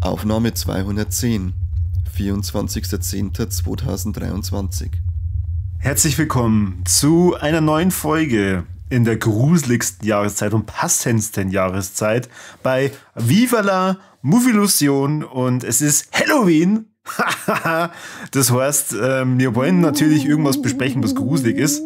Aufnahme 210, 24.10.2023. Herzlich willkommen zu einer neuen Folge in der gruseligsten Jahreszeit und passendsten Jahreszeit bei Viva la Movilusion und es ist Halloween. Das heißt, wir wollen natürlich irgendwas besprechen, was gruselig ist.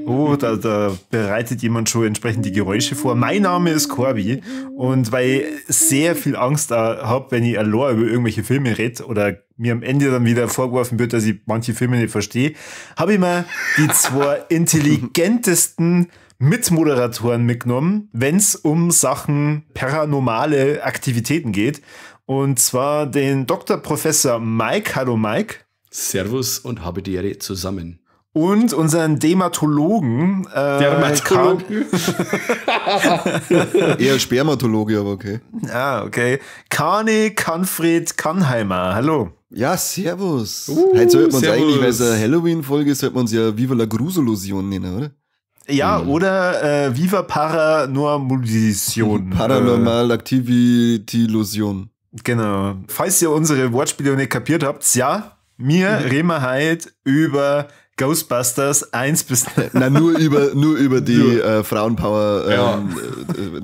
Oh, da bereitet jemand schon entsprechend die Geräusche vor. Mein Name ist Corby und weil ich sehr viel Angst habe, wenn ich allein über irgendwelche Filme rede oder mir am Ende dann wieder vorgeworfen wird, dass ich manche Filme nicht verstehe, habe ich mir die zwei intelligentesten Mitmoderatoren mitgenommen, wenn es um Sachen paranormale Aktivitäten geht. Und zwar den Dr. Professor Mike. Hallo Mike. Servus und habe die Ehre zusammen. Und unseren Dermatologen. Dermatologen? Eher Spermatologe, aber okay. Ah, okay. Kani Kanfred Kannheimer. Hallo. Ja, servus. Heute sollte man es eigentlich, weil es eine Halloween-Folge ist, sollte man es ja Viva la Gruselusion nennen, oder? Ja, oder Viva Paranormalision. Paranormal Activity-Illusion. Genau. Falls ihr unsere Wortspiele nicht kapiert habt, ja, mir reden wir heute über Ghostbusters 1 bis... Nein, nur über die Frauenpower, ja.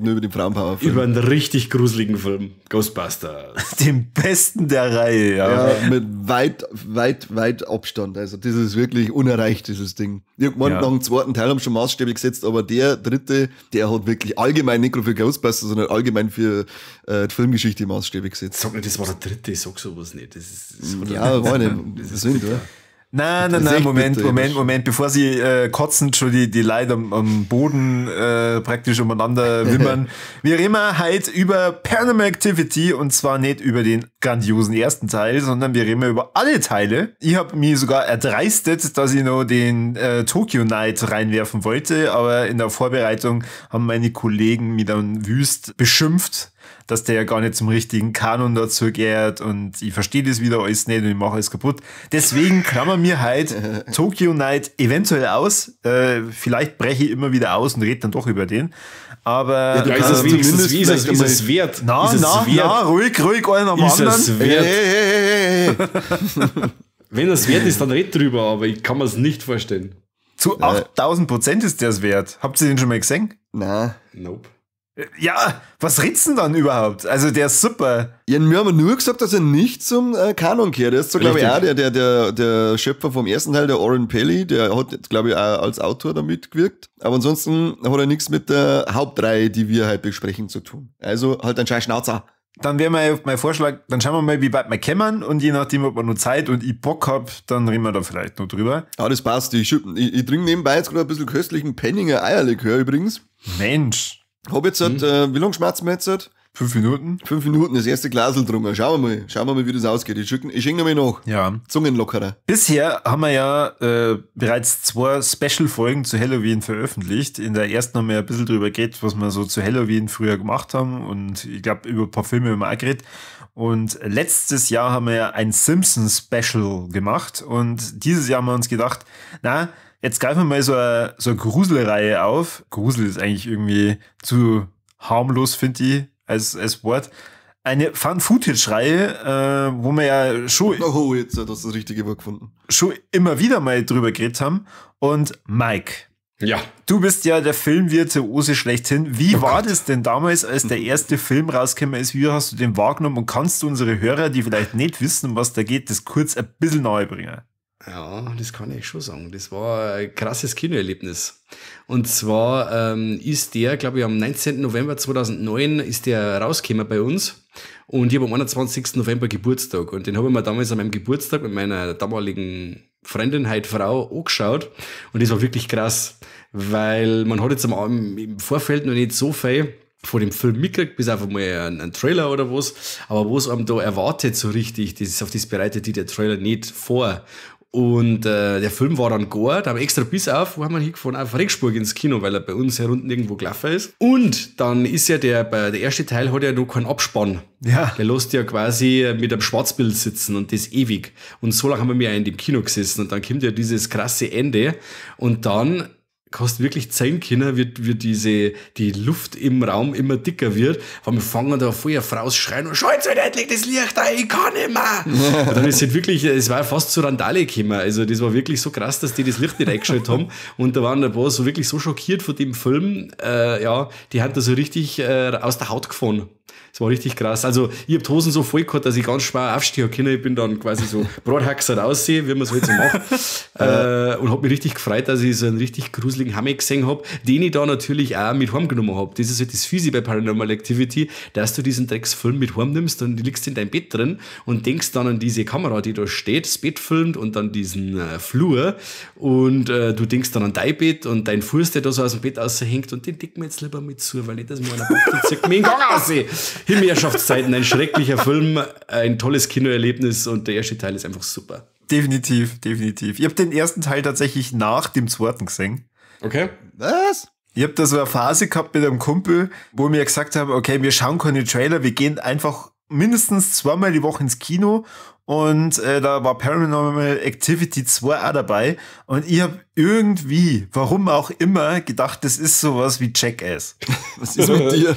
Nur über den Frauenpower-Film. Über einen richtig gruseligen Film, Ghostbusters. Den besten der Reihe, ja. Ja, mit weit, weit, weit Abstand. Also das ist wirklich unerreicht, dieses Ding. Irgendwann nach dem zweiten Teil haben schon Maßstäbe gesetzt, aber der dritte, der hat wirklich allgemein nicht nur für Ghostbusters, sondern allgemein für die Filmgeschichte Maßstäbe gesetzt. Sag nicht, das war der dritte, sag sowas nicht. Das ist, das ja, war nicht. Das sind, ja. Nein, Moment, bevor sie kotzend schon die Leute am Boden praktisch umeinander wimmern. Wir reden heute über Paranormal Activity und zwar nicht über den grandiosen ersten Teil, sondern wir reden über alle Teile. Ich habe mich sogar erdreistet, dass ich noch den Tokyo Night reinwerfen wollte, aber in der Vorbereitung haben meine Kollegen mich dann wüst beschimpft, dass der ja gar nicht zum richtigen Kanon dazu gehört und ich verstehe das wieder alles nicht und ich mache alles kaputt. Deswegen klammern wir halt Tokyo Night eventuell aus. Vielleicht breche ich immer wieder aus und rede dann doch über den. Aber ja, ist es wenigstens, wie ist es wert? Na, ruhig, einer am anderen. Ist es wert? Hey. Wenn es wert ist, dann red drüber, aber ich kann mir es nicht vorstellen. Zu 8000% ist der es wert. Habt ihr den schon mal gesehen? Nein. Nope. Ja, was redst denn dann überhaupt? Also der ist super. Ja, wir haben nur gesagt, dass er nicht zum Kanon kehrt. Der ist so, glaube ich, auch der Schöpfer vom ersten Teil, der Oren Peli, der hat, glaube ich, auch als Autor da mitgewirkt. Aber ansonsten hat er nichts mit der Hauptreihe, die wir halt besprechen, zu tun. Also halt ein scheiß Schnauzer. Dann wäre mein Vorschlag, dann schauen wir mal, wie weit wir kommen und je nachdem, ob wir noch Zeit und ich Bock hab, dann reden wir da vielleicht noch drüber. Ja, das passt. Ich trinke nebenbei jetzt gerade ein bisschen köstlichen Penninger Eierlikör übrigens. Mensch. Hab jetzt halt, wie lange schmerzen wir jetzt halt? 5 Minuten. 5 Minuten, das erste Glasl drunter. Schauen wir mal, wie das ausgeht. Ich schenke nochmal nach. Ja. Zungenlockerer. Bisher haben wir ja bereits 2 Special-Folgen zu Halloween veröffentlicht. In der ersten haben wir ein bisschen drüber geredet, was wir so zu Halloween früher gemacht haben. Und ich glaube, über ein paar Filme haben wir auch geredet. Und letztes Jahr haben wir ja ein Simpsons-Special gemacht. Und dieses Jahr haben wir uns gedacht, na, jetzt greifen wir mal so eine Gruselreihe auf. Grusel ist eigentlich irgendwie zu harmlos, finde ich, als Wort. Eine Found-Footage-Reihe, wo wir ja schon... Oh, jetzt hast du das richtige Wort gefunden. Schon immer wieder mal drüber geredet haben. Und Mike. Ja. Du bist ja der Filmvirtuose schlechthin. Wie war das denn damals, als der erste Film rausgekommen ist? Wie hast du den wahrgenommen? Und kannst du unsere Hörer, die vielleicht nicht wissen, um was da geht, das kurz ein bisschen nahe bringen? Ja, das kann ich schon sagen. Das war ein krasses Kinoerlebnis. Und zwar ist der, glaube ich, am 19. November 2009 ist der rausgekommen bei uns. Und ich habe am 21. November Geburtstag. Und den habe ich mir damals an meinem Geburtstag mit meiner damaligen Freundin, heute Frau, angeschaut. Und das war wirklich krass, weil man hat jetzt im Vorfeld noch nicht so viel vor dem Film mitgekriegt, bis einfach mal ein Trailer oder was. Aber was einem da erwartet so richtig, das ist, auf das bereitet die der Trailer nicht vor. Und der Film war dann gar, da haben wir extra bis auf, wo haben wir hingefahren? Auf Regensburg ins Kino, weil er bei uns herunten irgendwo gelaufen ist. Und dann ist ja der erste Teil hat ja noch keinen Abspann. Ja. Der lässt ja quasi mit einem Schwarzbild sitzen und das ewig. Und so lange haben wir ja in dem Kino gesessen und dann kommt ja dieses krasse Ende und dann kannst wirklich zeigen können, wie die Luft im Raum immer dicker wird, weil wir fangen da vorher Fraus schreien und schau jetzt endlich das Licht ein, ich kann nicht mehr. Und dann ist es wirklich, es war fast zu Randale gekommen. Also das war wirklich so krass, dass die das Licht nicht eingeschaltet haben. Und da waren ein paar so wirklich so schockiert von dem Film, ja, die haben da so richtig aus der Haut gefahren. Das war richtig krass. Also, ich hab die Hosen so voll gehabt, dass ich ganz schwer aufstehen konnte. Ich bin dann quasi so Brathaxer raus, wie man es halt so macht. Und hab mich richtig gefreut, dass ich so einen richtig gruseligen Hammer gesehen hab, den ich da natürlich auch mit heimgenommen hab. Das ist halt das Fiese bei Paranormal Activity, dass du diesen Drecksfilm mit heimnimmst und liegst in deinem Bett drin und denkst dann an diese Kamera, die da steht, das Bett filmt und dann diesen Flur und du denkst dann an dein Bett und dein Fuß, der da so aus dem Bett raushängt und den decken wir jetzt lieber mit zu, weil nicht, dass mir einer packt, zieht mir den Gang raus. Himmelherrschaftszeiten, ein schrecklicher Film, ein tolles Kinoerlebnis und der erste Teil ist einfach super. Definitiv, definitiv. Ich habe den ersten Teil tatsächlich nach dem zweiten gesehen. Okay. Was? Ich habe da so eine Phase gehabt mit einem Kumpel, wo wir gesagt haben, okay, wir schauen keine Trailer, wir gehen einfach mindestens zweimal die Woche ins Kino und da war Paranormal Activity 2 auch dabei und ich habe irgendwie, warum auch immer, gedacht, das ist sowas wie Jackass. Was ist mit dir?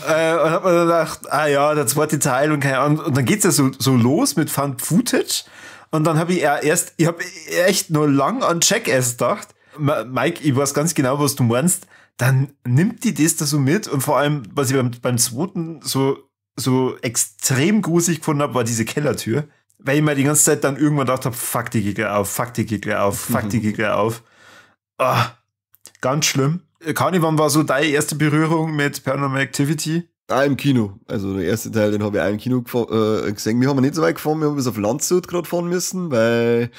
Und hab mir dann gedacht, ah ja, der zweite Teil und keine Ahnung. Und dann geht's ja so los mit Found Footage. Und dann habe ich ich habe echt nur lang an Jackass gedacht. Mike, ich weiß ganz genau, was du meinst. Dann nimmt die das da so mit. Und vor allem, was ich beim zweiten so extrem gruselig gefunden habe, war diese Kellertür. Weil ich mir die ganze Zeit dann irgendwann gedacht habe, fuck die Gegner auf, fuck die Gegner auf, fuck die Gegner auf. Ah, ganz schlimm. Kani, wann war so deine erste Berührung mit Paranormal Activity? Auch im Kino. Also der erste Teil, den habe ich auch im Kino gesehen. Wir haben nicht so weit gefahren, wir haben bis auf Landshut gerade fahren müssen, weil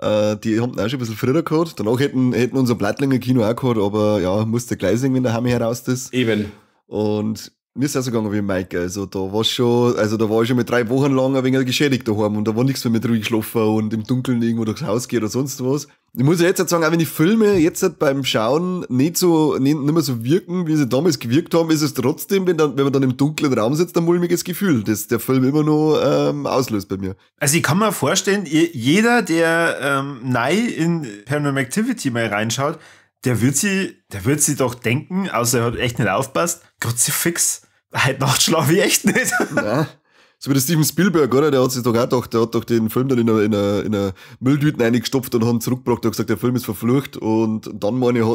die haben auch schon ein bisschen früher gehabt. Danach hätten unser Plattlinger Kino auch gehabt, aber ja, musste gleich sehen, wenn der Hammer heraus ist. Eben. Und mir ist auch so gegangen wie Mike. Also da war schon, also da war ich schon mit 3 Wochen lang ein wenig geschädigt daheim und da war nichts mehr mit ruhig geschlafen und im Dunkeln irgendwo durchs Haus geht oder sonst was. Ich muss ja jetzt halt sagen, auch wenn die Filme jetzt halt beim Schauen nicht mehr so wirken, wie sie damals gewirkt haben, ist es trotzdem, wenn man dann im dunklen Raum sitzt, ein mulmiges Gefühl, das der Film immer noch auslöst bei mir. Also ich kann mir vorstellen, jeder, der neu in Paranormal Activity mal reinschaut, der wird sie doch denken, außer er hat echt nicht aufpasst, Kruzifix, heute Nacht schlafe ich echt nicht. Ja. So wie der Steven Spielberg, oder? Der hat sich doch auch gedacht, der hat doch den Film dann in eine Mülltüte reingestopft und hat ihn zurückgebracht und gesagt, der Film ist verflucht. Und dann, meine ich,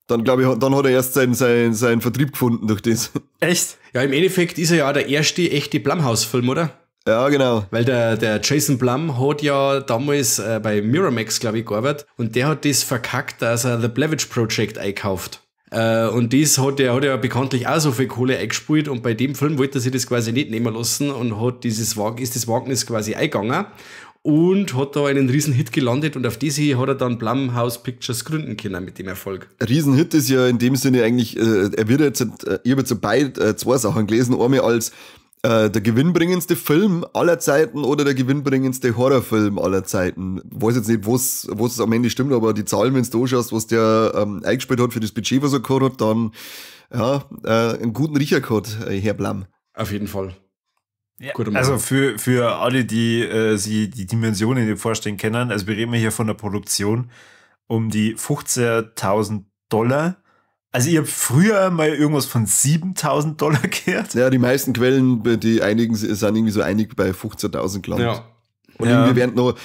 dann hat er erst seinen Vertrieb gefunden durch das. Echt? Ja, im Endeffekt ist er ja der erste echte Blumhouse-Film, oder? Ja, genau. Weil der Jason Blum hat ja damals bei Miramax, glaube ich, gearbeitet und der hat das verkackt, dass er The Blair Witch Project einkauft. Und das hat er ja bekanntlich auch so viel Kohle eingespielt und bei dem Film wollte er sich das quasi nicht nehmen lassen und hat ist das Wagnis quasi eingegangen und hat da einen riesen Hit gelandet und auf diese hat er dann Blumhouse Pictures gründen können mit dem Erfolg. Riesenhit ist ja in dem Sinne eigentlich, er wird jetzt, ich habe jetzt beide zwei Sachen gelesen, einmal als der gewinnbringendste Film aller Zeiten oder der gewinnbringendste Horrorfilm aller Zeiten. Ich weiß jetzt nicht, was am Ende stimmt, aber die Zahlen, wenn du anschaust, was der eingespielt hat für das Budget, was er gehabt hat, dann ja, einen guten Riecher gehabt, Herr Blum. Auf jeden Fall. Ja, also für alle, die sich die Dimensionen nicht vorstellen können, also wir reden hier von der Produktion um die $15.000. Also ich habe früher mal irgendwas von $7.000 gehört. Ja, die meisten Quellen, die einigen sind irgendwie so einig bei 15.000 gelandet. Ja. Und ja, irgendwie während noch,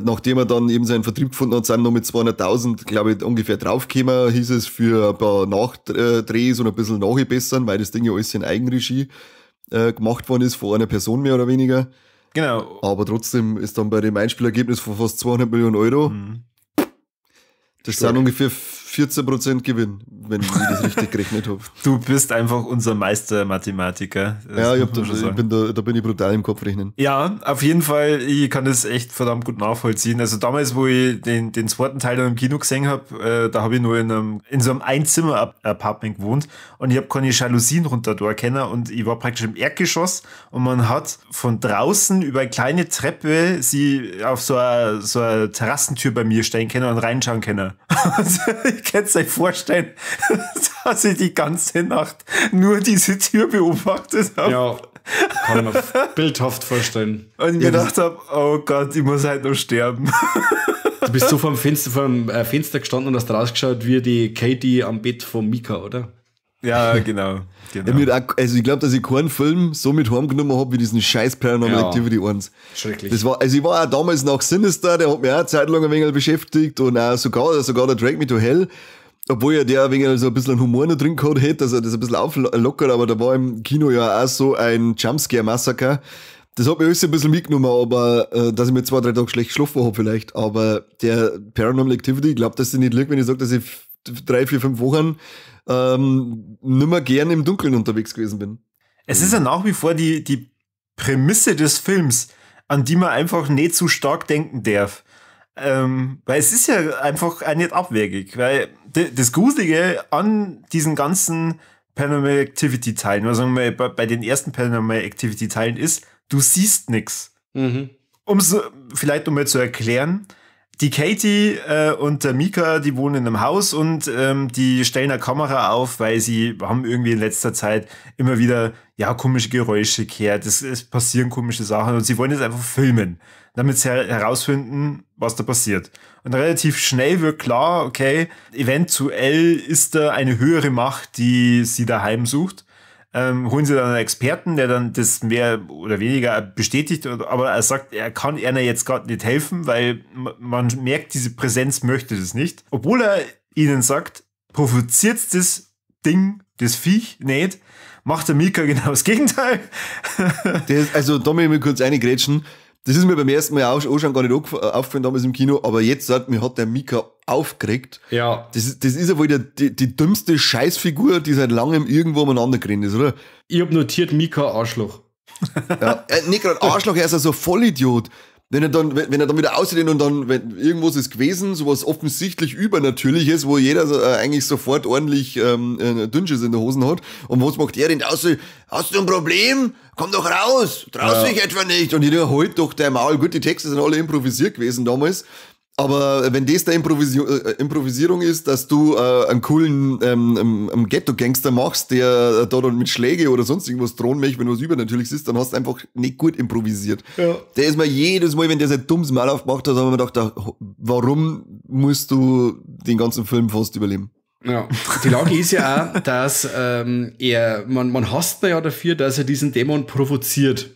nachdem er dann eben seinen Vertrieb gefunden hat, sind noch mit 200.000, glaube ich, ungefähr draufgekommen, hieß es für ein paar Nachdrehs und ein bisschen nachbessern, weil das Ding ja alles in Eigenregie gemacht worden ist, von einer Person mehr oder weniger. Genau. Aber trotzdem ist dann bei dem Einspielergebnis von fast 200 Millionen Euro, das sind ungefähr 14% Gewinn, wenn ich das richtig gerechnet habe. Du bist einfach unser Meistermathematiker. Ja, ich hab da, ich bin da, da bin ich brutal im Kopfrechnen. Ja, auf jeden Fall, ich kann das echt verdammt gut nachvollziehen. Also damals, wo ich den zweiten Teil dann im Kino gesehen habe, da habe ich nur in so einem Einzimmer-Apartment gewohnt und ich habe keine Jalousien runter da können und ich war praktisch im Erdgeschoss und man hat von draußen über eine kleine Treppe sie auf so eine Terrassentür bei mir stehen können und reinschauen können. Ich kann es euch vorstellen, dass ich die ganze Nacht nur diese Tür beobachtet habe. Ja, kann ich mir bildhaft vorstellen. Und ich mir gedacht habe, oh Gott, ich muss halt noch sterben. Du bist so vor dem Fenster gestanden und hast rausgeschaut wie die Katie am Bett von Mika, oder? Ja, genau. Ja, also ich glaube, dass ich keinen Film so mit heimgenommen habe wie diesen scheiß Paranormal Activity 1. Schrecklich. Das war, also ich war auch damals nach Sinister, der hat mich auch eine Zeit lang ein wenig beschäftigt und auch sogar der Drag Me to Hell, obwohl ja der ein wenig so ein bisschen Humor noch drin gehabt hätte, dass er das ein bisschen auflockert, aber da war im Kino ja auch so ein Jumpscare-Massaker. Das hat mich alles ein bisschen mitgenommen, aber dass ich mir 2, 3 Tage schlecht geschlafen habe vielleicht. Aber der Paranormal Activity, ich glaube, dass ich nicht lüge, wenn ich sage, dass ich 3, 4, 5 Wochen nimmer gern im Dunkeln unterwegs gewesen bin. Es ist ja nach wie vor die Prämisse des Films, an die man einfach nicht zu stark denken darf. Weil es ist ja einfach auch nicht abwegig, weil das Gruselige an diesen ganzen Paranormal Activity Teilen, also bei den ersten Paranormal Activity Teilen ist, du siehst nichts. Mhm. Um so, vielleicht um mal zu erklären, die Katie und der Mika, die wohnen in einem Haus und die stellen eine Kamera auf, weil sie haben irgendwie in letzter Zeit immer wieder ja komische Geräusche gehört, es passieren komische Sachen und sie wollen jetzt einfach filmen, damit sie herausfinden, was da passiert. Und relativ schnell wird klar, okay, eventuell ist da eine höhere Macht, die sie daheim sucht. Holen sie dann einen Experten, der dann das mehr oder weniger bestätigt, aber er sagt, er kann einer jetzt gerade nicht helfen, weil man merkt, diese Präsenz möchte das nicht. Obwohl er ihnen sagt, provoziert das Ding, das Viech nicht, macht der Mika genau das Gegenteil. Das, also da muss ich mir kurz reingrätschen. Das ist mir beim ersten Mal auch schon gar nicht aufgefallen damals im Kino, aber jetzt hat mich hat der Mika aufgeregt. Ja. Das ist ja wohl die dümmste Scheißfigur, die seit langem irgendwo umeinander gerannt ist, oder? Ich hab notiert, Mika Arschloch. Ja, nicht gerade Arschloch, er ist ja so Vollidiot. Wenn er dann wieder aussieht und dann, wenn irgendwas ist gewesen, sowas offensichtlich Übernatürliches, wo jeder so, eigentlich sofort ordentlich Dünnschiss in der Hosen hat. Und was macht er denn aus? Hast du ein Problem? Komm doch raus! Traust dich etwa nicht! Und jeder holt doch der Maul. Gut, die Texte sind alle improvisiert gewesen damals. Aber wenn das der Improvisierung ist, dass du einen coolen Ghetto-Gangster machst, der da dann mit Schläge oder sonst irgendwas drohen möchte, wenn was Übernatürliches ist, dann hast du einfach nicht gut improvisiert. Ja. Der ist mir jedes Mal, wenn der sein dummes Maul aufgemacht hat, habe ich mir gedacht, warum musst du den ganzen Film fast überleben? Ja, die Lage ist ja auch, dass man hasst ihn ja dafür, dass er diesen Dämon provoziert.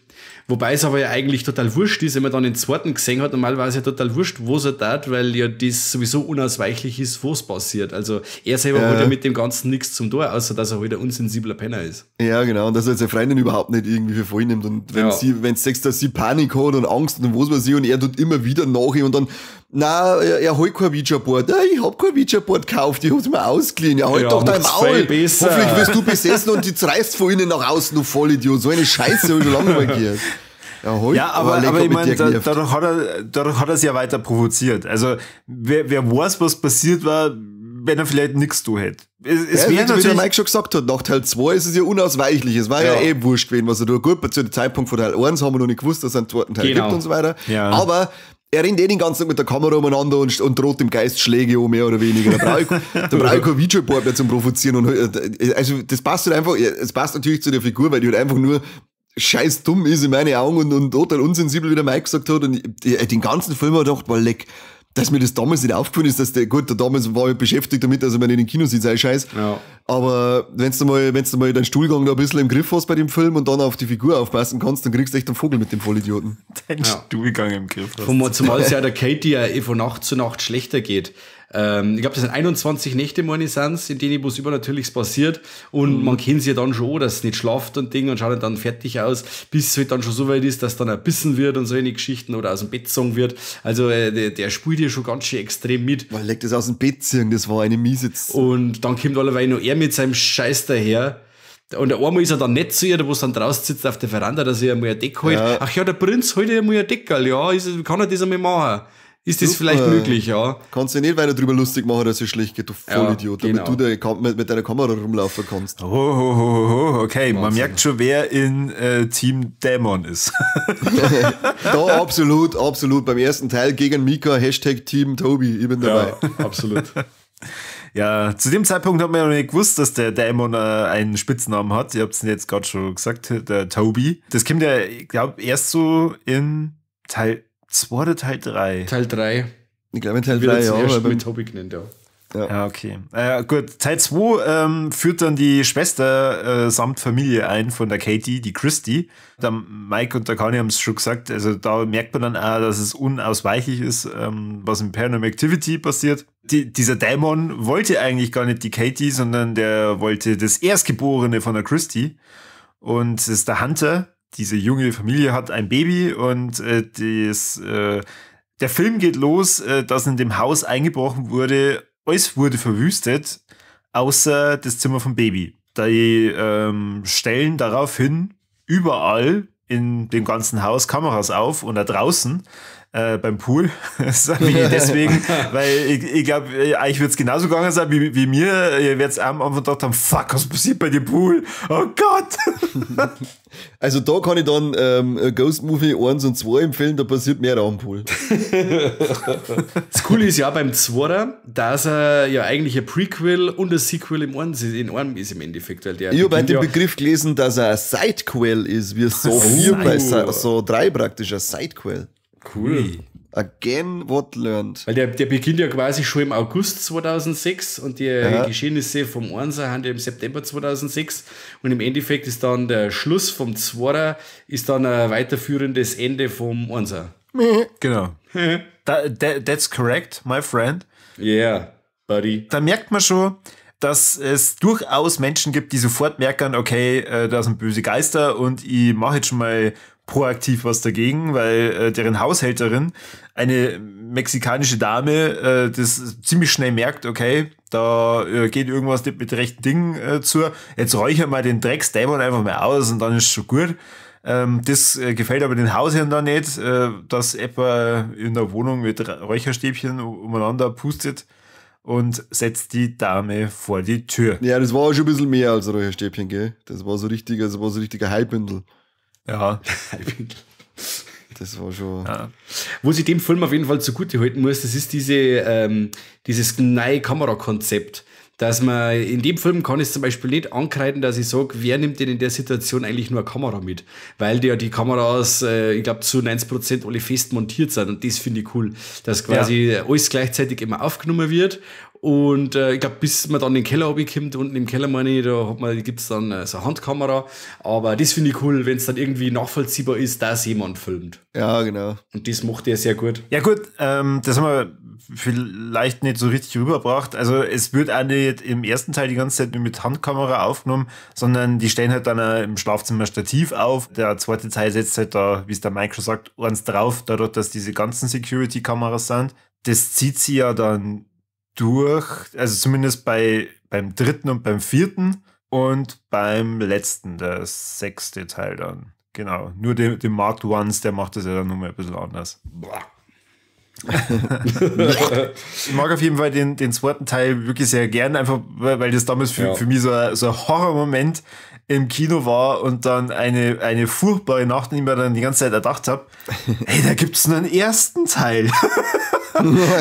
Wobei es aber ja eigentlich total wurscht ist, wenn man dann den zweiten gesehen hat, normalerweise ja total wurscht, was er tat, weil ja das sowieso unausweichlich ist, was passiert. Also er selber hat ja mit dem Ganzen nichts zum Tor, außer dass er halt ein unsensibler Penner ist. Ja, genau. Und dass er seine Freundin überhaupt nicht irgendwie für voll nimmt. Und wenn sie, wenn du siehst, dass sie Panik hat und Angst und was weiß ich, und er tut immer wieder nach ihm und dann, na, er holt kein Ouija-Board. Ja, ich hab kein Ouija-Board gekauft, ich hab's mir ausgeliehen. Ja, halt doch dein Maul. Hoffentlich wirst du besessen und die zerreißt von innen nach außen, du Vollidiot. So eine Scheiße hab ich schon lange nicht mehr gehört. Ja, ja, aber ich meine, dadurch hat er es ja weiter provoziert. Also, wer weiß, was passiert war, wenn er vielleicht nichts tun hätte. Es wäre natürlich, wie der Mike schon gesagt hat, nach Teil 2 ist es ja unausweichlich. Es war ja eh wurscht gewesen, was er tut. Gut, zu dem Zeitpunkt von Teil 1 haben wir noch nicht gewusst, dass es einen zweiten Teil gibt und so weiter. Ja. Aber er rennt eh den ganzen Tag mit der Kamera umeinander und droht dem Geist Schläge um, mehr oder weniger. Da brauche ich kein Videoboard mehr zum Provozieren. Und, also, das passt halt einfach, es passt natürlich zu der Figur, weil die halt einfach nur scheiß dumm ist in meinen Augen und total unsensibel, wie der Mike gesagt hat. Und ich, den ganzen Film habe ich gedacht, boah, leck, dass mir das damals nicht aufgefallen ist, dass der, gut, der damals war ich beschäftigt damit, dass ich mir nicht im Kino sieht, sei Scheiß. Ja. Aber wenn du mal deinen Stuhlgang da ein bisschen im Griff hast bei dem Film und dann auf die Figur aufpassen kannst, dann kriegst du echt einen Vogel mit dem Vollidioten. Deinen Stuhlgang im Griff hast. Zumal es ja der Katie ja eh von Nacht zu Nacht schlechter geht. Ich glaube, das sind 21 Nächte, meine ich, sind's, in denen was Übernatürliches passiert. Und man kennt sie ja dann schon, dass es nicht schlaft und Ding und schaut dann fertig aus, bis es halt dann schon so weit ist, dass dann erbissen wird und solche Geschichten oder aus dem Bett gezogen wird. Also der spielt hier schon ganz schön extrem mit. Weil legt das aus dem Bett ziehen, das war eine miese. Und dann kommt allerweil noch er mit seinem Scheiß daher. Und einmal ist er dann nicht zu ihr, wo es dann draußen sitzt auf der Veranda, dass er einmal ein Deck holt. Ja. Ach ja, der Prinz holt ja einmal ein Deckerl, ja, kann er das einmal machen? Ist das vielleicht möglich, ja? Kannst du nicht weiter drüber lustig machen, dass es schlecht geht, du Vollidiot, ja, genau. Damit du mit deiner Kamera rumlaufen kannst. Oh, oh, oh, oh, okay, man merkt schon, wer in Team Dämon ist. Da absolut, absolut. Beim ersten Teil gegen Mika, Hashtag Team Tobi, ich bin dabei. Ja, absolut. Ja, zu dem Zeitpunkt hat man ja noch nicht gewusst, dass der Dämon einen Spitznamen hat. Ihr habt es jetzt gerade schon gesagt, der Toby. Das kommt ja, ich glaube, erst so in Teil 2 oder Teil 3? Teil 3. Ich glaube in Teil 3, ja. Mit Toby genannt, ja. Ja, okay. Gut, Teil 2 führt dann die Schwester samt Familie ein von der Katie, die Christy. Der Mike und der Kani haben es schon gesagt, also da merkt man dann auch, dass es unausweichlich ist, was in Paranormal Activity passiert. Dieser Dämon wollte eigentlich gar nicht die Katie, sondern der wollte das Erstgeborene von der Christy. Und es ist der Hunter. Diese junge Familie hat ein Baby und der Film geht los, dass in dem Haus eingebrochen wurde. Alles wurde verwüstet, außer das Zimmer vom Baby. Die stellen daraufhin überall in dem ganzen Haus Kameras auf und da draußen beim Pool. Das deswegen, weil ich glaube, eigentlich wird es genauso gegangen sein wie mir. Ihr werdet am Anfang gedacht haben, fuck, was passiert bei dem Pool? Oh Gott! Also da kann ich dann Ghost Movie 1 und 2 empfehlen, da passiert mehr am Pool. Das Coole ist ja beim Zweier, dass er ja eigentlich ein Prequel und ein Sequel im einen ist im Endeffekt. Weil der ich habe den Begriff gelesen, dass er ein Sidequel ist, wie so 4 bei so 3 praktisch, ein Sidequel. Cool. Again what learned. Weil der beginnt ja quasi schon im August 2006 und die Geschehnisse vom Einser sind ja im September 2006 und im Endeffekt ist dann der Schluss vom Zweier ist dann ein weiterführendes Ende vom Einser. Genau. That's correct, my friend. Yeah, buddy. Da merkt man schon, dass es durchaus Menschen gibt, die sofort merken, okay, da sind böse Geister und ich mache jetzt schon mal proaktiv was dagegen, weil deren Haushälterin, eine mexikanische Dame, das ziemlich schnell merkt, okay, da geht irgendwas nicht mit rechten Dingen zu. Jetzt räuchere mal den Drecksdämon einfach mal aus und dann ist schon gut. Das gefällt aber den Hausherren da nicht, dass etwa in der Wohnung mit Räucherstäbchen umeinander pustet und setzt die Dame vor die Tür. Ja, das war auch schon ein bisschen mehr als Räucherstäbchen, gell? Das war so richtig, also war so richtiger Heilbündel. Ja. Das war schon. Ja. Wo ich dem Film auf jeden Fall zugute halten muss, das ist dieses neue Kamerakonzept. Dass man in dem Film kann ich es zum Beispiel nicht ankreiden, dass ich sage, wer nimmt denn in der Situation eigentlich nur eine Kamera mit? Weil die ja die Kameras, ich glaube, zu 90% alle fest montiert sind. Und das finde ich cool, dass quasi alles gleichzeitig immer aufgenommen wird. Und ich glaube, bis man dann in den Keller runterkommt, unten im Keller meine ich, da gibt es dann so eine Handkamera. Aber das finde ich cool, wenn es dann irgendwie nachvollziehbar ist, dass jemand filmt. Ja, genau. Und das macht er sehr gut. Ja gut, das haben wir vielleicht nicht so richtig rübergebracht. Also es wird auch nicht im ersten Teil die ganze Zeit nur mit Handkamera aufgenommen, sondern die stellen halt dann auch im Schlafzimmer Stativ auf. Der zweite Teil setzt halt da, wie es der Mike schon sagt, eins drauf, dadurch, dass diese ganzen Security-Kameras sind. Das zieht sie ja dann durch, also zumindest beim dritten und beim vierten und beim letzten, der sechste Teil dann. Genau. Nur den Marked Ones, der macht das ja dann nochmal ein bisschen anders. Ich mag auf jeden Fall den zweiten Teil wirklich sehr gern, einfach weil das damals für mich so ein Horrormoment im Kino war und dann eine furchtbare Nacht, in der ich mir dann die ganze Zeit erdacht habe, hey, da gibt's nur einen ersten Teil.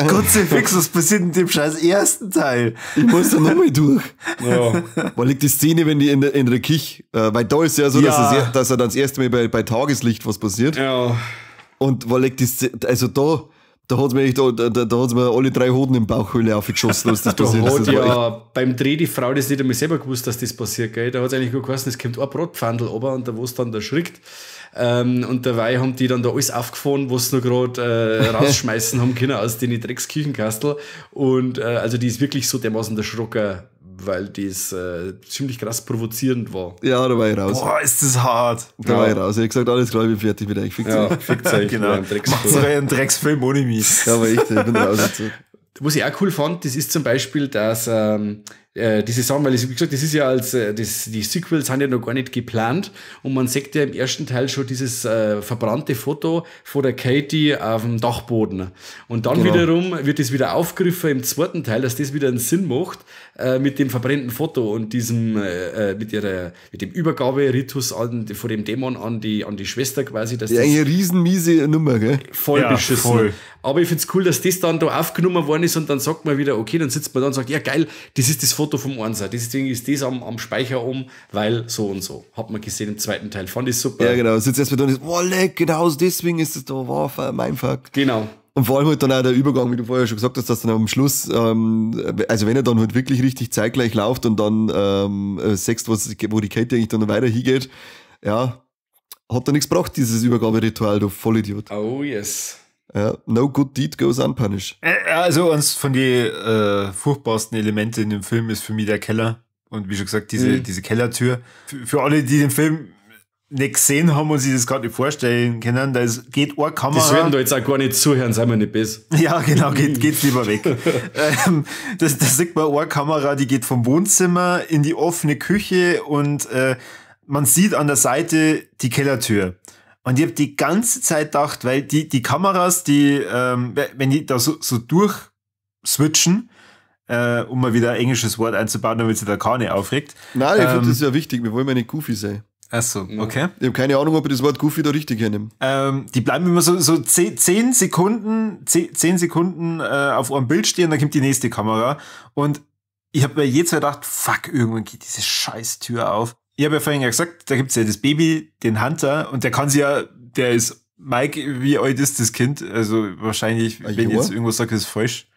Gott sei Fix, was passiert in dem scheiß ersten Teil? Ich muss da nochmal durch. Ja. Wo liegt die Szene, wenn die in der Küche, weil da ist ja so, dass er dann das erste Mal bei Tageslicht was passiert. Ja. Und wo liegt die Szene, also da Da hat's mir echt, da hat's mir alle 3 Hoden im Bauchhöhle aufgeschossen, was das passiert ist. Da hat ja beim Dreh die Frau das nicht einmal selber gewusst, dass das passiert, gell? Da hat's eigentlich nur geheißen, es kommt ein Bratpfandl runter und da wo's dann da schrickt. Und dabei haben die dann da alles aufgefahren, was sie noch gerade rausschmeißen haben können aus den Drecksküchenkastel. Und also die ist wirklich so dermaßen erschrocken, weil das ziemlich krass provozierend war. Ja, da war ich raus. Boah, ist das hart. Da war ich raus. Ich hab gesagt, alles klar, ich bin fertig mit euch. Fickt euch. Fickt euch. Genau. Macht so einen Drecksfilm ohne mich. Ja, aber echt, ich bin raus. Jetzt. Was ich auch cool fand, das ist zum Beispiel, dass diese Sachen, weil ich, wie gesagt, das ist ja als die Sequels sind ja noch gar nicht geplant und man sieht ja im ersten Teil schon dieses verbrannte Foto von der Katie auf dem Dachboden. Und dann wiederum wird das wieder aufgegriffen im zweiten Teil, dass das wieder einen Sinn macht mit dem verbrannten Foto und diesem mit dem Übergaberitus von dem Dämon an die Schwester quasi. Dass ja, das eine riesenmiese Nummer, gell? Voll beschissen. Voll. Aber ich find's cool, dass das dann da aufgenommen worden ist und dann sagt man wieder, okay, dann sitzt man da und sagt, ja geil, das ist das Foto vom Einser. Deswegen ist das am Speicher um, weil so und so. Hat man gesehen im zweiten Teil. Fand ich super. Ja, genau. Sitzt erstmal da und ist, oh, leck, genau deswegen ist es da, wow, mein Fuck. Genau. Und vor allem halt dann auch der Übergang, wie du vorher schon gesagt hast, dass dann am Schluss, also wenn er dann halt wirklich richtig zeitgleich läuft und dann siehst, wo die Kate eigentlich dann noch weiter hingeht, ja, hat da nichts gebracht, dieses Übergaberitual, du Vollidiot. Oh yes. Ja, no good deed goes unpunished. Also eins von den furchtbarsten Elemente in dem Film ist für mich der Keller. Und wie schon gesagt, diese Kellertür. Für alle, die den Film nicht gesehen haben und sich das gerade nicht vorstellen können, da geht eine Kamera. Das werden da jetzt auch gar nicht zuhören, seien wir nicht besser. Ja, genau, geht's lieber weg. Das sieht man, eine Kamera, die geht vom Wohnzimmer in die offene Küche und man sieht an der Seite die Kellertür. Und ich habe die ganze Zeit gedacht, weil die Kameras, die, wenn die da so durchswitchen, um mal wieder ein englisches Wort einzubauen, damit sich der Kane aufregt. Nein, ich finde das ja wichtig, wir wollen ja nicht goofy sein. Ach so, okay. Ich habe keine Ahnung, ob ich das Wort goofy da richtig hernehme. Die bleiben immer so 10 Sekunden, 10 Sekunden auf einem Bild stehen, dann kommt die nächste Kamera. Und ich habe mir jedes Mal gedacht, fuck, irgendwann geht diese scheiß Tür auf. Ich habe ja vorhin ja gesagt, da gibt's ja das Baby, den Hunter, und der kann sich ja, der ist, Mike, wie alt ist das Kind? Also wahrscheinlich, wenn ich jetzt irgendwas sage, ist falsch.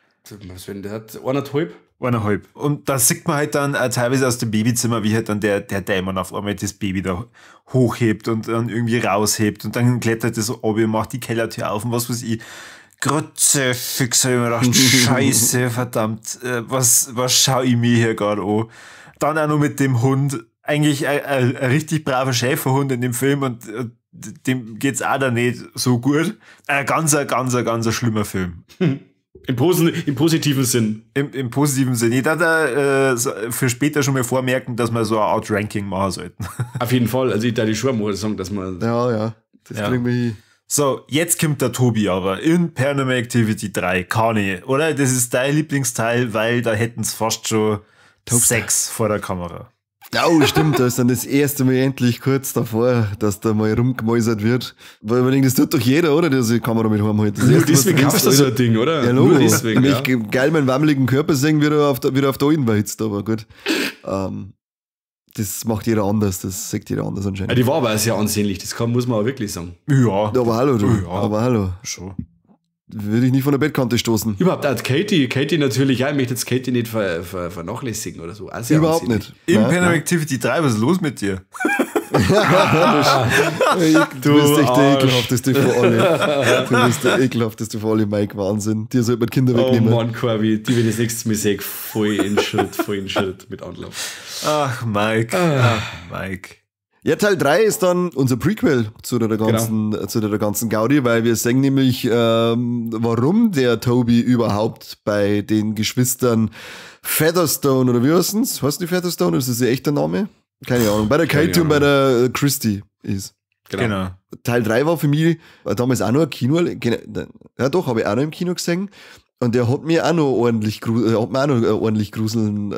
Was wenn der hat? 1,5? 1,5. Und da sieht man halt dann teilweise aus dem Babyzimmer, wie halt dann der Dämon auf einmal das Baby da hochhebt und dann irgendwie raushebt und dann klettert das so ab und macht die Kellertür auf und was weiß ich. Grütze, fix, hab ich mir gedacht, Scheiße, verdammt, was schaue ich mir hier gerade an? Dann auch noch mit dem Hund. Eigentlich ein richtig braver Schäferhund in dem Film und dem geht's auch da nicht so gut. Ein ganz, ganz schlimmer Film. Im positiven Sinn. Im positiven Sinn. Ich darf für später schon mal vormerken, dass wir so eine Art Ranking machen sollten. Auf jeden Fall. Also ich darf schon mal sagen, dass man... Ja. Das kriegen wir hin. So, jetzt kommt der Tobi aber in Paranormal Activity 3. Kani, oder? Das ist dein Lieblingsteil, weil da hätten es fast schon Sex vor der Kamera. Oh, stimmt, da ist dann das erste Mal endlich kurz davor, dass da mal rumgemäusert wird. Weil man denkt, das tut doch jeder, oder? Der sich die Kamera mit heimhält. Das Nur deswegen kaufst du so ein Ding, oder? Ja, logo. Nur deswegen, ja. Geil meinen wammeligen Körper sehen, wie er auf der alten war jetzt, aber gut. Das macht jeder anders, das sagt jeder anders anscheinend. Ja, die war aber auch sehr ansehnlich, das muss man auch wirklich sagen. Ja. Aber hallo, du. Ja. Aber hallo. Schon. Würde ich nicht von der Bettkante stoßen. Überhaupt auch Katie natürlich auch. Ich möchte jetzt Katie nicht vernachlässigen oder so. Auch sehr überhaupt nicht. In Paranormal Activity 3, was ist los mit dir? Du bist echt der ekelhafteste von alle. Du bist der ekelhafteste von alle, Mike. Wahnsinn. Dir sollte man Kinder wegnehmen. Oh Mann, Corby, die will das nächste Mal sehen. Voll in Schritt mit Anlauf. Ach, Mike. Ach, Mike. Ja, Teil 3 ist dann unser Prequel zu der ganzen Gaudi, weil wir sehen nämlich, warum der Toby überhaupt bei den Geschwistern Featherstone, oder wie heißen's? Heißen die Featherstone? Ist das ihr echter Name? Keine Ahnung. Bei der Katie und bei der Christy ist. Genau. Teil 3 war für mich damals auch noch ein Kino, ja doch, habe ich auch noch im Kino gesehen. Und der hat mir auch noch ordentlich, gruseln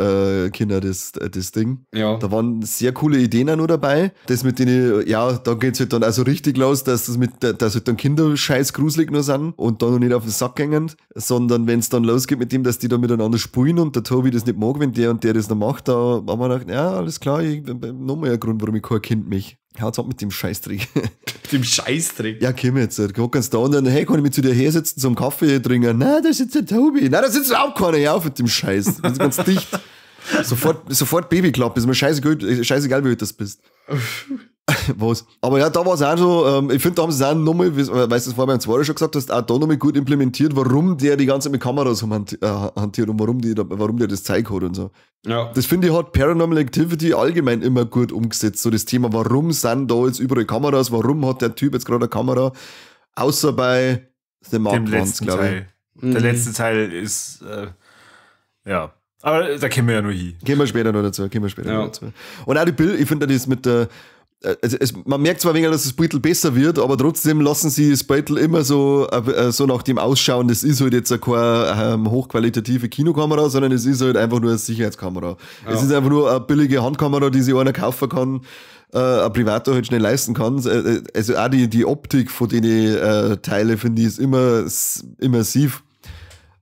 Kinder, das Ding. Ja. Da waren sehr coole Ideen auch noch dabei. Das mit denen, ja, da geht's halt dann also richtig los, dass halt dann Kinder scheiß gruselig nur sind und dann noch nicht auf den Sack gängen, sondern wenn's dann losgeht mit dem, dass die da miteinander spielen und der Tobi das nicht mag, wenn der und der das noch macht, da haben wir gedacht, ja, alles klar, nochmal ein Grund, warum ich kein Kind mich. Haut's ab mit dem Scheißdreck. Mit dem Scheißdreck? Ja, komm jetzt. Guck ganz da und dann, hey, kann ich mich zu dir hersetzen zum Kaffee trinken? Nein, da sitzt der Tobi. Nein, da sitzt auch keiner. Hör auf mit dem Scheiß. Das ist ganz dicht. Sofort Babyklappe. Ist mir scheißegal, wie alt das bist. Was? Aber ja, da war es auch so, ich finde, da haben sie es auch nochmal, weil du es vorher beim zweiten schon gesagt hast, auch da nochmal gut implementiert, warum der die ganze Zeit mit Kameras hantiert und warum der das Zeug hat und so. Ja. Das finde ich, hat Paranormal Activity allgemein immer gut umgesetzt. So das Thema, warum sind da jetzt überall Kameras, warum hat der Typ jetzt gerade eine Kamera, außer bei The Mark Ones, glaube ich. Der letzte Teil ist, ja. Aber da kommen wir ja nur hin. Gehen wir später noch dazu. Und auch die Bild, ich finde das mit der, also man merkt zwar weniger, dass das Beutel besser wird, aber trotzdem lassen sie das Beutel immer so, so nach dem ausschauen, das ist halt jetzt keine hochqualitative Kinokamera, sondern es ist halt einfach nur eine Sicherheitskamera. Ja. Es ist einfach nur eine billige Handkamera, die sich einer kaufen kann, ein Privater halt schnell leisten kann. Also auch die Optik von den Teile, finde ich, ist immer immersiv,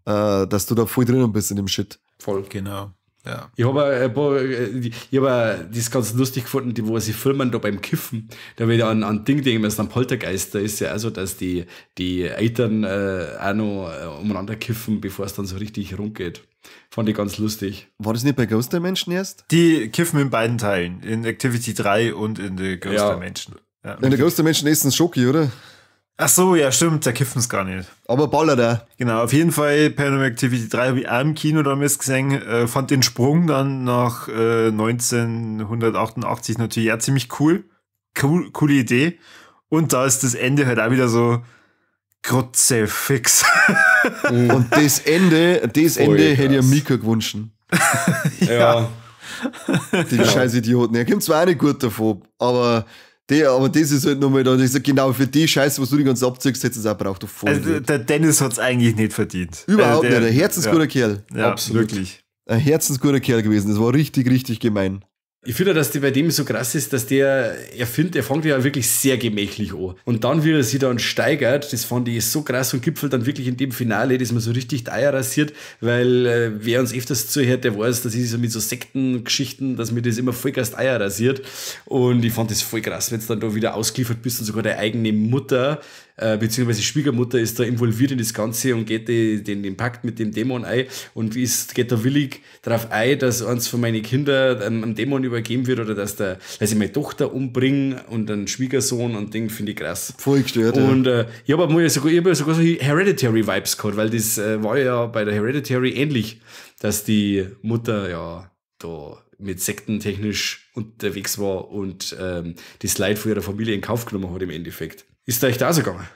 dass du da voll drinnen bist in dem Shit. Voll. Genau. Ja. Ich habe das ganz lustig gefunden, die, wo sie filmen da beim Kiffen. Da habe ich an Ding denken müssen, an Poltergeist. Da ist ja auch so, dass die Eltern auch noch umeinander kiffen, bevor es dann so richtig rund geht. Fand ich ganz lustig. War das nicht bei Ghost Dimension erst? Die kiffen in beiden Teilen. In Activity 3 und in The Ghost Dimension. Ja. In The Ghost Dimension ist ein Schoki, oder? Ach so, ja, stimmt, da kiffen es gar nicht. Aber ballert er. Genau, auf jeden Fall Paranormal Activity 3 habe ich auch im Kino damals gesehen, fand den Sprung dann nach 1988 natürlich auch ziemlich cool. Coole Idee. Und da ist das Ende halt auch wieder so krotzefix. Und das Ende hätte ich Mika gewünscht. Ja. Die scheiß Idioten. Er kommt zwar auch nicht gut davon, aber das ist halt nochmal da. Ich sag, genau, für die Scheiße, was du die ganze abziehst, hättest du es auch braucht. Also der Dennis hat es eigentlich nicht verdient. Überhaupt nicht. Ein herzensguter Kerl. Ja, absolut. Wirklich. Ein herzensguter Kerl gewesen. Das war richtig, richtig gemein. Ich finde, dass die bei dem so krass ist, dass er fängt ja wirklich sehr gemächlich an. Und dann, wie er sich dann steigert, das fand ich so krass und gipfelt dann wirklich in dem Finale, dass man so richtig die Eier rasiert, weil wer uns öfters zuhört, der weiß, dass ich so mit so Sektengeschichten, dass mir das immer voll krass Eier rasiert. Und ich fand das voll krass, wenn du dann da wieder ausgeliefert bist und sogar deine eigene Mutter, beziehungsweise Schwiegermutter ist da involviert in das Ganze und geht den Pakt mit dem Dämon ein und geht da willig darauf ein, dass eins von meinen Kindern einem Dämon übergeben wird oder dass ich meine Tochter umbringe und einen Schwiegersohn und Ding, finde ich krass. Voll gestört, ja. Und ich habe sogar so Hereditary-Vibes gehabt, weil das war ja bei der Hereditary ähnlich, dass die Mutter ja da mit Sekten technisch unterwegs war und das Leid von ihrer Familie in Kauf genommen hat im Endeffekt. Ist da echt auch so gegangen?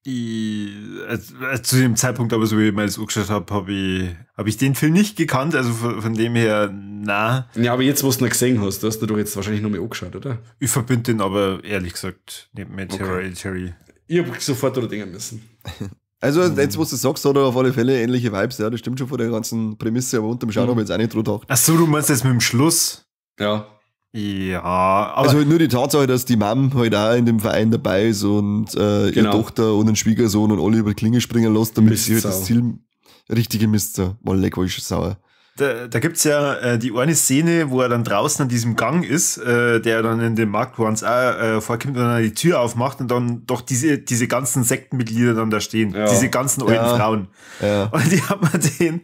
Zu dem Zeitpunkt, aber so wie ich mir das angeschaut habe, habe ich den Film nicht gekannt, also von dem her, na. Ja, aber jetzt, wo du ihn gesehen hast, du hast ihn doch jetzt wahrscheinlich noch mal angeschaut, oder? Ich verbinde den aber ehrlich gesagt nicht mit Hereditary. Ich habe sofort drüber denken müssen. Also jetzt, wo du sagst, hat er auf alle Fälle ähnliche Vibes, ja, das stimmt schon von der ganzen Prämisse, aber unterm Schauen habe ich jetzt auch nicht drüber gedacht. Ach so, du meinst jetzt mit dem Schluss? Ja. Ja, aber also halt nur die Tatsache, dass die Mom halt auch in dem Verein dabei ist und ihre Tochter und einen Schwiegersohn und alle über die Klinge springen lässt, damit sie halt das Ziel richtige Mist. Mal leck, war ich schon sauer. Da gibt es ja die eine Szene, wo er dann draußen an diesem Gang ist, der dann in dem Markt Ones auch vorkommt und dann die Tür aufmacht und dann doch diese ganzen Sektenmitglieder dann da stehen. Ja. Diese ganzen alten Frauen. Ja. Und ich habe mir den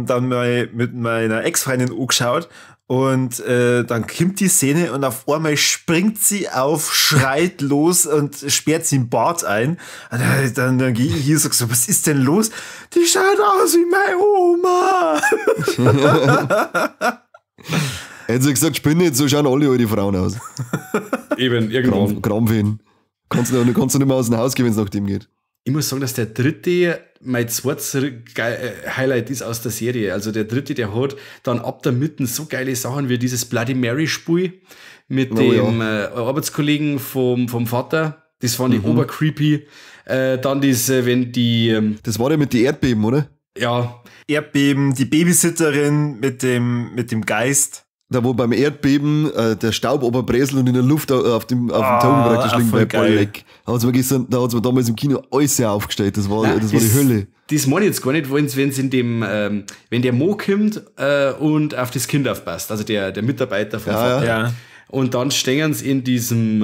dann mal mit meiner Ex-Freundin angeschaut. Und dann kommt die Szene und auf einmal springt sie auf, schreit los und sperrt sie im Bad ein. Und dann gehe ich hier und sag so, was ist denn los? Die schaut aus wie meine Oma. Hätte sie gesagt, spinne jetzt, so schauen alle alte Frauen aus. Eben, irgendwann. Krampfhin. Kannst du nicht mehr aus dem Haus gehen, wenn es nach dem geht. Ich muss sagen, dass der dritte mein zweites Highlight ist aus der Serie. Also der dritte, der hat dann ab der Mitte so geile Sachen wie dieses Bloody Mary Spiel mit dem Arbeitskollegen vom Vater. Das fand ich obercreepy. Dann diese, wenn die... das war der mit den Erdbeben, oder? Ja. Erdbeben, die Babysitterin mit dem Geist. Da wo beim Erdbeben der Staub oberbreselt und in der Luft auf dem Toten praktisch liegen bleibt. Leck. Da hat's mir damals im Kino alles sehr aufgestellt. Das war, das war die Hölle. Das meine ich jetzt gar nicht, wenn's in dem, wenn der Mo kommt und auf das Kind aufpasst, also der Mitarbeiter vom Vater. Ja. Und dann stehen sie in diesem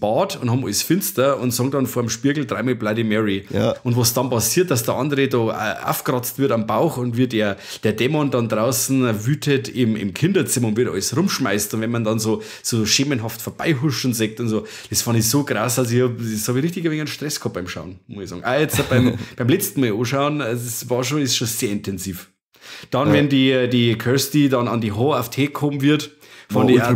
Bad und haben alles finster und sagen dann vor dem Spiegel dreimal Bloody Mary. Ja. Und was dann passiert, dass der andere da aufkratzt wird am Bauch und wird der Dämon dann draußen wütet im Kinderzimmer und wird alles rumschmeißt. Und wenn man dann so schemenhaft vorbeihuschen sieht und so, das fand ich so krass. Also das habe ich richtig ein wenig Stress gehabt beim Schauen, muss ich sagen. Auch jetzt beim letzten Mal anschauen, es war schon, ist schon sehr intensiv. Dann, wenn die Kirsty dann an die Haare auf die Hecke kommen wird, fand ich auch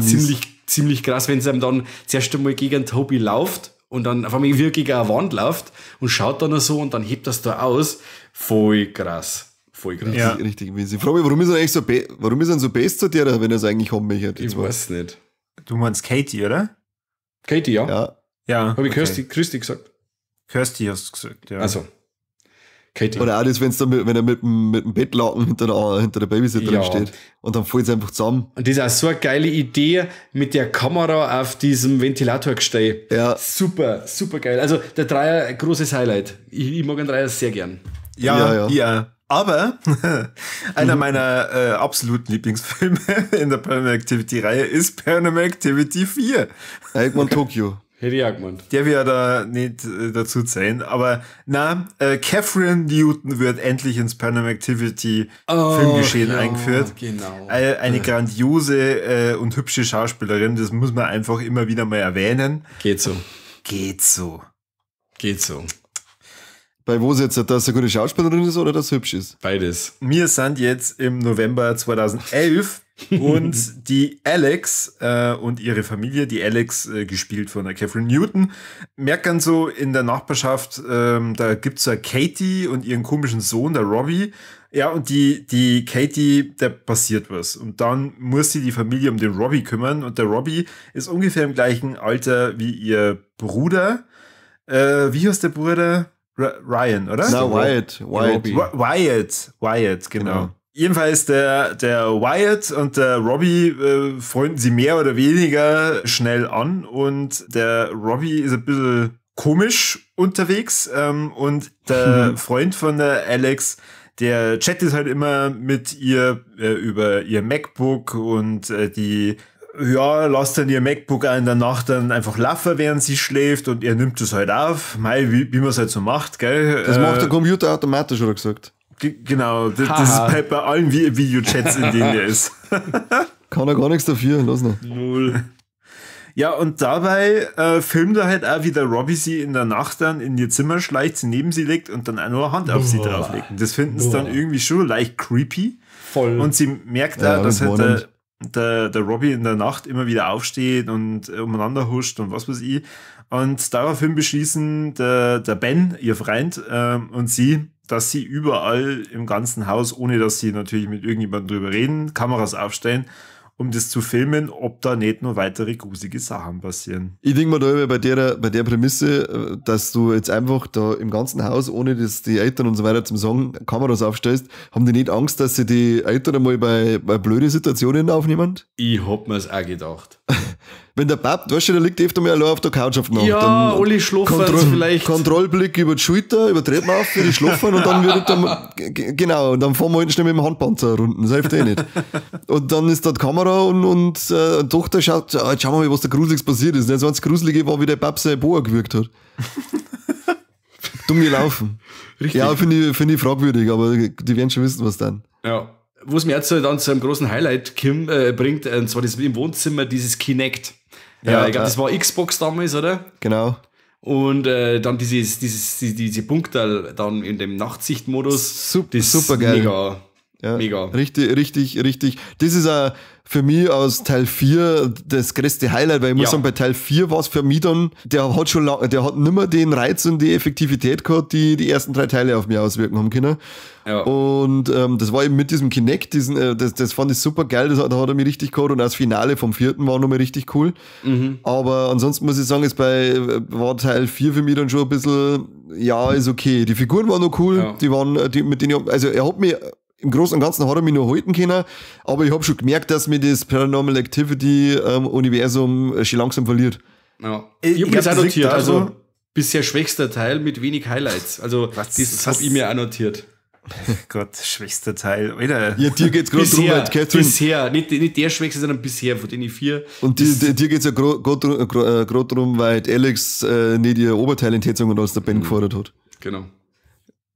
ziemlich krass, wenn sie ihm dann zuerst einmal gegen Toby läuft und dann auf einmal wirklich gegen eine Wand läuft und schaut dann so und dann hebt das da aus. Voll krass. Voll krass. Ja. Richtig, richtig. Ich frage mich, warum ist er eigentlich so, warum ist er so best zu der, wenn er es eigentlich haben möchte? Ich weiß nicht. Du meinst Katie, oder? Katie, ja. Ja. Habe ich Kirsty gesagt? Kirsty hast du gesagt, ja. Also. Katie. Oder auch das, wenn er mit dem Bettlaken hinter der Babysitterin steht und dann fällt es einfach zusammen. Und das ist auch so eine geile Idee mit der Kamera auf diesem Ventilatorgestell. Ja. Super, super geil. Also der Dreier, großes Highlight. Ich mag den Dreier sehr gern. Ja. Aber einer meiner absoluten Lieblingsfilme in der Paranormal Activity-Reihe ist Paranormal Activity 4. Eggman Tokyo. Hätte ich auch gemeint. Der wird da nicht dazu zählen. Aber na, Catherine Newton wird endlich ins Paranormal Activity Filmgeschehen eingeführt. Genau. Eine grandiose und hübsche Schauspielerin, das muss man einfach immer wieder mal erwähnen. Geht so. Geht so. Geht so. Bei wo ist jetzt, dass sie eine gute Schauspielerin ist oder dass sie hübsch ist? Beides. Wir sind jetzt im November 2011 und die Alex und ihre Familie, die Alex, gespielt von der Catherine Newton, merken so in der Nachbarschaft, da gibt's ja Katie und ihren komischen Sohn, der Robbie. Ja, und die Katie, da passiert was. Und dann muss sie die Familie um den Robbie kümmern. Und der Robbie ist ungefähr im gleichen Alter wie ihr Bruder. Wie heißt der Bruder? Ryan, oder? Na, Wyatt. Wyatt, genau. Jedenfalls der Wyatt und der Robbie freunden sie mehr oder weniger schnell an und der Robbie ist ein bisschen komisch unterwegs und der Freund von der Alex, der chattet halt immer mit ihr über ihr MacBook und die lasst dann ihr MacBook auch in der Nacht dann einfach laufen, während sie schläft und er nimmt das halt auf. Mei, wie man es halt so macht, gell? Das macht der Computer automatisch, oder gesagt? Genau, das ist bei allen Videochats, in denen er ist. Kann er gar nichts dafür, lass ihn. Null. Ja, und dabei filmt er halt auch, wie der Robbie sie in der Nacht dann in ihr Zimmer schleicht, sie neben sie legt und dann auch nur eine Hand auf sie drauflegt. Und das finden sie dann irgendwie schon leicht creepy. Voll. Und sie merkt auch, dass halt der Robbie in der Nacht immer wieder aufsteht und umeinander huscht und was weiß ich. Und daraufhin beschließen der Ben, ihr Freund, und sie, dass sie überall im ganzen Haus, ohne dass sie natürlich mit irgendjemandem drüber reden, Kameras aufstellen, um das zu filmen, ob da nicht nur weitere gruselige Sachen passieren. Ich denke mal da bei der Prämisse, dass du jetzt einfach da im ganzen Haus, ohne dass die Eltern und so weiter zum Sagen Kameras aufstellst, haben die nicht Angst, dass sie die Eltern einmal bei blöden Situationen aufnehmen? Ich hab mir's auch gedacht. Wenn der Pap, weißt du, der liegt öfter mal allein auf der Couch auf die Nacht. Ja, dann alle schlafen vielleicht. Kontrollblick über die Schulter, über die Treppen auf, für die schlafen und dann wird dann, genau, und dann fahren wir halt schnell mit dem Handpanzer runden, das hilft eh nicht. Und dann ist da die Kamera und die Tochter schaut, jetzt schauen wir mal, was da Gruseliges passiert ist. Das einzige Gruselige war, wie der Pap seine Boa gewürgt hat. Dumm gelaufen. Richtig. Ja, finde ich fragwürdig, aber die werden schon wissen, was dann. Ja. Wo es mir jetzt dann zu einem großen Highlight Kim, bringt, und zwar das im Wohnzimmer, dieses Kinect. Ja, ich glaube, das war Xbox damals, oder? Genau. Und dann diese Punkte dann in dem Nachtsichtmodus. Super geil. Mega. Ja, mega. Richtig, richtig, richtig. Das ist auch für mich aus Teil 4 das größte Highlight, weil ich muss sagen, bei Teil 4 war es für mich dann, der hat schon der hat nimmer den Reiz und die Effektivität gehabt, die die ersten 3 Teile auf mich auswirken haben können. Ja. Und das war eben mit diesem Kinect, das fand ich super geil, da hat er mich richtig gehabt und auch das Finale vom 4. war nochmal richtig cool. Mhm. Aber ansonsten muss ich sagen, war Teil 4 für mich dann schon ein bisschen, ja, ist okay. Die Figuren waren noch cool, die waren, die, mit denen ich, also er hat mich im Großen und Ganzen hat er mich noch halten können, aber ich habe schon gemerkt, dass mir das Paranormal Activity Universum schon langsam verliert. Ja. Ich habe das auch notiert, also bisher schwächster Teil mit wenig Highlights. Also das habe ich mir auch notiert. Gott, schwächster Teil, Alter. Ja, dir geht's gerade drum, weil Catherine... Bisher, nicht der schwächste, sondern bisher, von den 4. Und dir geht's ja gerade drum, weil Alex nicht ihr Oberteil in die und als der Ben gefordert hat. Genau.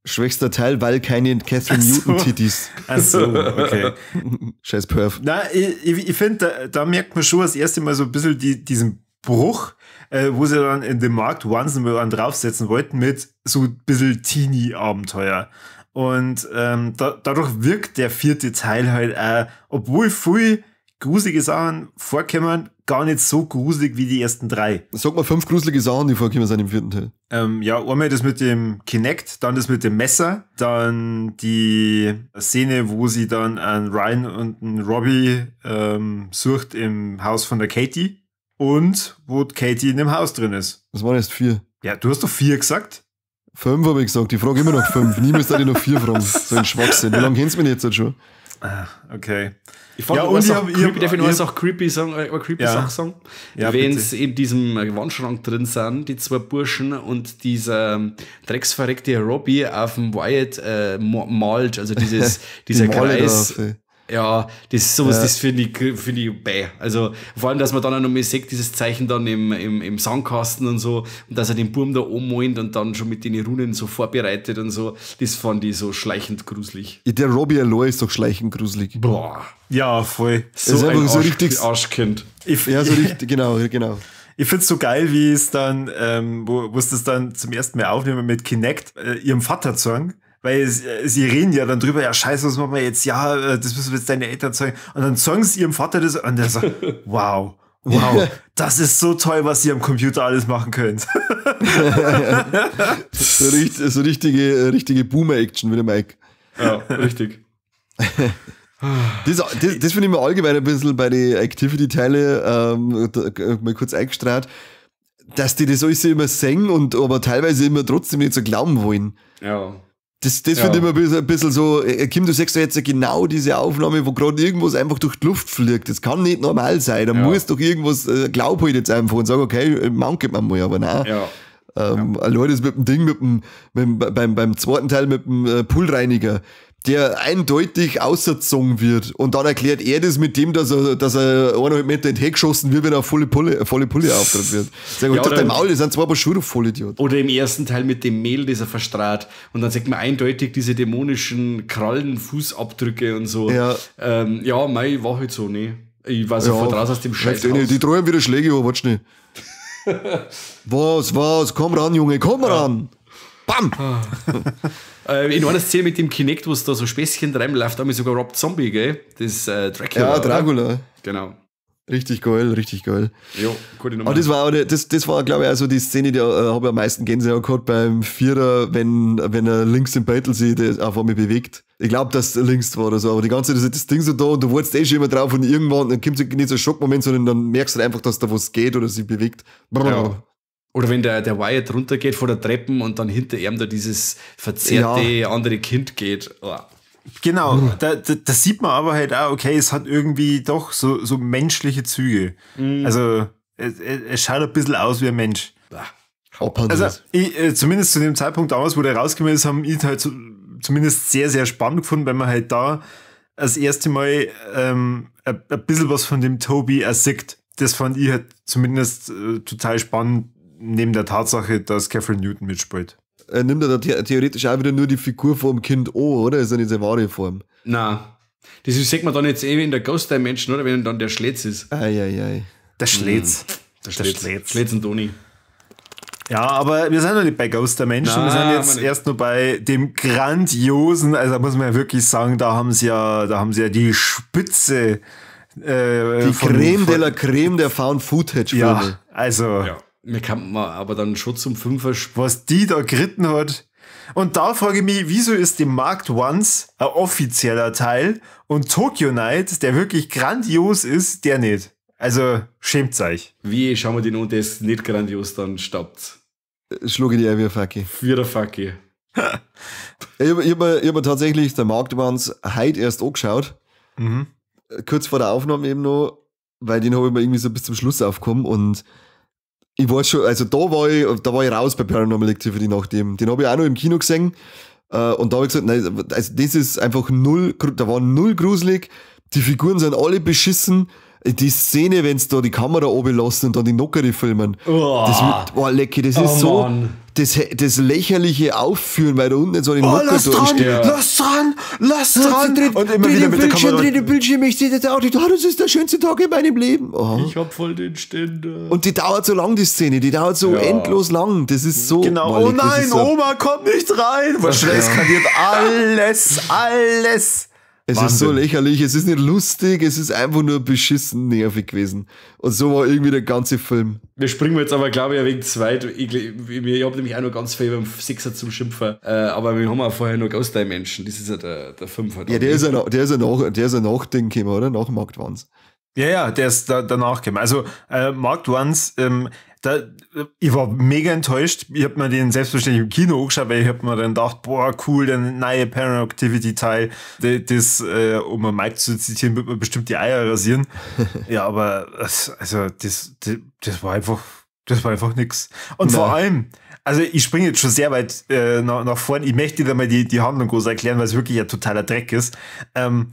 Schwächster Teil, weil keine Catherine Newton-Titties. Ach so, okay. Scheiß Perf. Na, ich finde, da merkt man schon das erste Mal so ein bisschen diesen Bruch, wo sie dann in The Marked Ones einen draufsetzen wollten mit so ein bisschen Teenie-Abenteuer. Und dadurch wirkt der 4. Teil halt auch, obwohl viel gruselige Sachen vorkommen, gar nicht so gruselig wie die ersten 3. Sag mal 5 gruselige Sachen, die vorkommen sind im 4. Teil. Ja, einmal das mit dem Kinect, dann das mit dem Messer, dann die Szene, wo sie dann an Ryan und einen Robbie sucht im Haus von der Katie und wo Katie in dem Haus drin ist. Das waren erst 4. Ja, du hast doch 4 gesagt. 5 habe ich gesagt, ich frage immer noch 5. Niemals da ich noch 4 fragen. So ein Schwachsinn. Wie lange kennst du mich jetzt schon? Ah, okay. Ich ja, und ich darf ich noch auch creepy sagen, creepy ja. Sache sagen? Ja, wenn sie in diesem Wandschrank drin sind, die 2 Burschen und dieser drecksverreckte Robbie auf dem Wyatt malt, also dieser Kreis. Drauf, ja, das ist sowas, ja. Das finde ich bäh. Also vor allem, dass man dann auch noch mal sieht, dieses Zeichen dann im Sandkasten und so, und dass er den Burm da oben malt und dann schon mit den Runen so vorbereitet und so, das fand ich so schleichend gruselig. Ja, der Robbie allein ist doch schleichend gruselig. Boah. Ja, voll. So ist ein so richtig Arschkind. Ja, so richtig, genau. Ich find's so geil, wie es dann, wo es das dann zum ersten Mal aufnehmen mit Kinect, ihrem Vater zeigen. Weil sie reden ja dann drüber, ja scheiße, was machen wir jetzt? Ja, das müssen wir jetzt deine Eltern zeigen. Und dann zeigen sie ihrem Vater das und der sagt, wow, das ist so toll, was ihr am Computer alles machen könnt. So richtige Boomer-Action, wie der Mike. Ja, richtig. Das finde ich mir allgemein ein bisschen bei den Activity-Teile mal kurz eingestrahlt, dass die das alles immer singen und aber teilweise immer trotzdem nicht so glauben wollen. Ja. Das finde ich immer ein bisschen so, Kim, du siehst ja jetzt genau diese Aufnahme, wo gerade irgendwas einfach durch die Luft fliegt. Das kann nicht normal sein. Da muss doch irgendwas, glaub halt jetzt einfach und sag, okay, manke man mal, aber nein. Ja. Allein das mit dem Ding, beim zweiten Teil mit dem Poolreiniger, der eindeutig auserzogen wird. Und dann erklärt er das mit dem, dass er 1,5 Meter in den Heck geschossen wird, wenn er volle Pulle auftritt wird. Sag, ja, dein Maul, das sind zwei Paar Schuhe, du Vollidiot. Oder im ersten Teil mit dem Mehl, das er verstrahlt. Und dann sieht man eindeutig diese dämonischen Krallen, Fußabdrücke und so. Ja, ja mei, war halt so, ne. Ich war sofort raus aus dem Scheiß. Die träumen wieder Schläge, aber warte schnell. Was? Komm ran, Junge, komm ran! Bam! In einer Szene mit dem Kinect, wo es da so Späßchen reinläuft, haben wir sogar Rob Zombie, gell? Das Dracula. Ja, Dracula. Oder? Genau. Richtig geil, richtig geil. Jo, gute Nummer. Aber das war, auch, das war glaube ich, also die Szene, die habe ich am meisten Gänsehaut gehabt beim Vierer, wenn er links im Beitel sich auf einmal bewegt. Ich glaube, dass links war oder so, aber die ganze Zeit ist das Ding so da und du wartest eh schon immer drauf und irgendwann dann kommt nicht so ein Schockmoment, sondern dann merkst du einfach, dass da was geht oder sich bewegt. Ja. Oder wenn der Wyatt runtergeht vor der Treppen und dann hinter ihm da dieses verzerrte andere Kind geht. Oh. Genau, da sieht man aber halt auch, okay, es hat irgendwie doch so menschliche Züge. Mhm. Also es schaut ein bisschen aus wie ein Mensch. Also zumindest zu dem Zeitpunkt damals, wo der rausgekommen ist, haben ihn halt zumindest sehr, sehr spannend gefunden, weil man halt da das erste Mal ein bisschen was von dem Toby ersieht. Das fand ich halt zumindest total spannend, neben der Tatsache, dass Catherine Newton mitspielt. Er nimmt er da theoretisch auch wieder nur die Figur vom Kind an, oder? Ist ja nicht seine wahre Form. Nein. Das sieht man dann jetzt eben in der Ghost Dimension, oder? Wenn dann der Schletz ist. Eieiei. Der Schletz. Der Schletz. Schletz und Toni. Ja, aber wir sind noch nicht bei Ghost Dimension. Wir sind jetzt erst nur bei dem grandiosen, also da muss man ja wirklich sagen, da haben sie ja die Spitze. Die Creme de la Creme der Found Footage. Ja, also. Ja. Mir kann man aber dann schon zum Fünfer. Was die da geritten hat. Und da frage ich mich, wieso ist die Marked Ones ein offizieller Teil und Tokyo Night, der wirklich grandios ist, der nicht. Also schämt euch. Wie, schauen wir den an, der ist nicht grandios, dann stoppt. Schlug ich die wie ein Facki. Wie der Facki. Ich hab mir tatsächlich der Marked Ones heute erst angeschaut. Mhm. Kurz vor der Aufnahme eben noch, weil den habe ich mir irgendwie so bis zum Schluss aufgekommen und ich war schon, also da war ich raus bei Paranormal Activity nach dem. Den habe ich auch noch im Kino gesehen. Und da habe ich gesagt, nein, also das ist einfach null, da war null gruselig, die Figuren sind alle beschissen. Die Szene, wenn sie da die Kamera oben lassen und dann die Nockere filmen, Oh. das wird, oh, lecke, das ist Oh, so, Mann. das lächerliche Aufführen, weil da unten so eine Oh, Nocker lass da dran, steht. Ja. lass dran, lass dran. Und immer dreh wieder den mit der Bildschirm, Kamera. dreh den Bildschirm, ich sehe das auch nicht. Oh, das ist der schönste Tag in meinem Leben. Oh. Ich hab voll den Ständer. Und die dauert so lang, die Szene, die dauert so Ja. endlos lang. Das ist so. Genau, Malik, oh das nein, ist so, Oma kommt nicht rein. Was schnell eskaliert alles, alles. Es Wahnsinn. ist so lächerlich, es ist nicht lustig, es ist einfach nur beschissen nervig gewesen. Und so war irgendwie der ganze Film. Wir springen jetzt aber, glaube ich, ein wenig zu weit. Ich hab nämlich auch noch ganz viel beim Sechser zum Schimpfen. Aber wir haben auch vorher noch Ghost Dimension. Das ist ja der Fünfer. Ja, der ist ja nach Ding gekommen, oder? Nach Marked Ones. Ja, ja, der ist danach gekommen. Also Marked Ones, ich war mega enttäuscht. Ich hab mir den selbstverständlich im Kino angeschaut, weil ich hab mir dann gedacht, boah, cool, der neue Paranormal Activity Teil. Das, um mal Mike zu zitieren, wird man bestimmt die Eier rasieren. Ja, aber das war einfach nix. Und vor allem, also ich springe jetzt schon sehr weit nach vorn. Ich möchte dir mal die Handlung groß erklären, weil es wirklich ein totaler Dreck ist. Am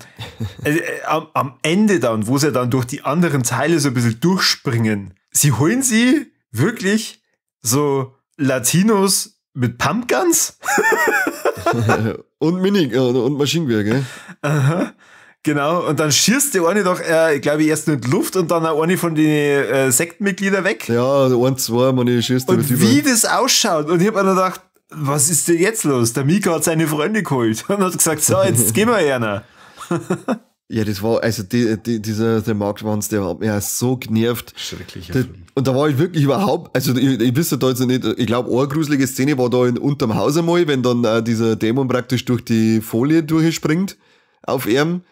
Ende dann, wo sie dann durch die anderen Teile so ein bisschen durchspringen, sie holen sie wirklich so Latinos mit Pumpguns? Und Mini und Maschinengewehr, gell? Aha. Genau, und dann schießt die eine doch, ich glaube, erst in die Luft und dann auch eine von den Sektenmitgliedern weg. Ja, ein, zwei, meine schießt. Und wie das ausschaut. Und ich habe mir dann gedacht, was ist denn jetzt los? Der Mika hat seine Freunde geholt und hat gesagt, so, jetzt gehen wir einer. Ja, das war, also dieser der Marked Ones, der hat mich ja so genervt. Schrecklicher Film. Und da war ich wirklich überhaupt, also ich wüsste da jetzt nicht, ich glaube, eine gruselige Szene war da unterm Haus einmal, wenn dann dieser Dämon praktisch durch die Folie durchspringt auf ihm.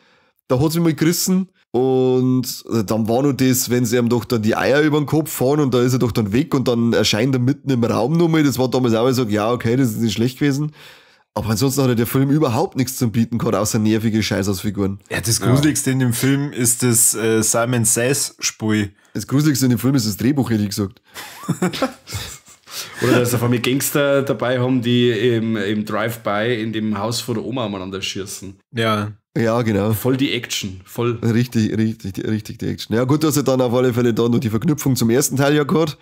Da hat's mich mal gerissen. Und dann war nur das, wenn sie ihm doch dann die Eier über den Kopf fahren und da ist er doch dann weg und dann erscheint er mitten im Raum nochmal. Das war damals auch so, ja, okay, das ist nicht schlecht gewesen. Aber ansonsten hat der Film überhaupt nichts zum Bieten gehabt, außer nervige Scheißausfiguren. Ja, das Gruseligste in dem Film ist das Simon Says-Spiel. Das Gruseligste in dem Film ist das Drehbuch, hätte ich gesagt. Oder dass auf einmal Gangster dabei haben, die im Drive-By in dem Haus vor der Oma umeinander schießen. Ja. Ja, genau. Voll die Action, voll. Richtig, richtig, richtig die Action. Ja gut, du hast ja dann auf alle Fälle da noch die Verknüpfung zum ersten Teil ja gehabt.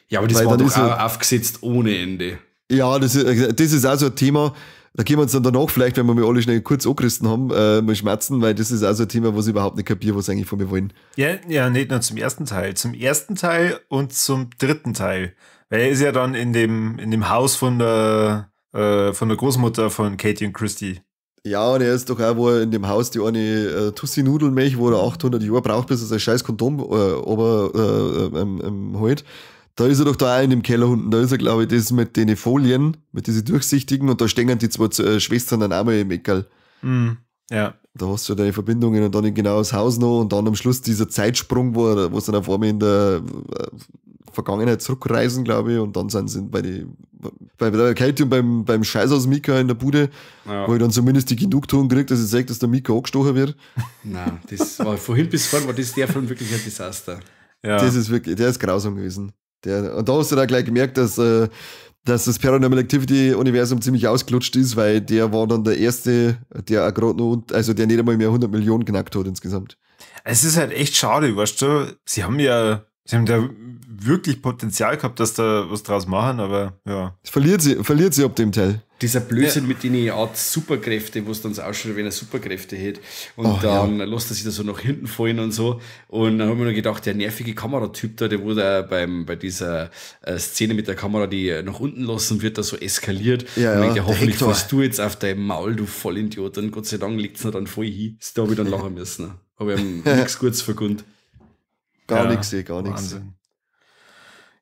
Ja, aber das weil war dann doch auch aufgesetzt ohne Ende. Ja, das ist auch so ein Thema, da können wir uns dann danach vielleicht, wenn wir mal alle schnell kurz angerissen haben, mal schmerzen, weil das ist auch so ein Thema, was ich überhaupt nicht kapiere, was sie eigentlich von mir wollen. Ja, ja, nicht nur zum ersten Teil. Zum ersten Teil und zum dritten Teil. Weil er ist ja dann in dem Haus von der Großmutter von Katie und Christy. Ja, und er ist doch auch, wo er in dem Haus die eine Tussi-Nudelmilch, wo er 800 Jahre braucht, bis er sein scheiß Kondom holt. Da ist er doch da auch in dem Keller unten. Da ist er, glaube ich, das mit den Folien, mit diesen durchsichtigen, und da stehen die zwei Schwestern dann auch mal im Eckerl. Mm, ja. Da hast du deine Verbindungen und dann genau das Haus noch und dann am Schluss dieser Zeitsprung, wo sie dann auf einmal in der Vergangenheit zurückreisen, glaube ich, und dann sind sie bei der Katie und beim Scheiß aus Mika in der Bude, ja, wo ich dann zumindest die Genugtuung kriege, dass ich sage, dass der Mika angestochen wird. Nein, das war vorhin bis vorhin war das der Film wirklich ein Desaster. Ja. Das ist wirklich, der ist grausam gewesen. Und da hast du dann gleich gemerkt, dass das Paranormal Activity Universum ziemlich ausgelutscht ist, weil der war dann der erste, der auch gerade noch, also der nicht einmal mehr 100 Millionen knackt hat insgesamt. Es ist halt echt schade, weißt du, sie haben da wirklich Potenzial gehabt, dass da was draus machen, aber ja. Es verliert sie ab dem Teil. Dieser Blödsinn mit den Art Superkräfte, wo es dann so ausschaut, wenn er Superkräfte hat. Und dann lässt er sich da so nach hinten fallen und so. Und dann haben wir noch gedacht, der nervige Kameratyp da, der wurde bei dieser Szene mit der Kamera, die nach unten lassen wird, da so eskaliert. Ja, und ja, ich denke, hoffentlich fällst du jetzt auf dein Maul, du Vollidiot. Und Gott sei Dank liegt's noch dann voll hin. Da habe ich dann lachen müssen. Aber ich habe nichts Gutes vergönnt. Gar nichts. Wahnsinn.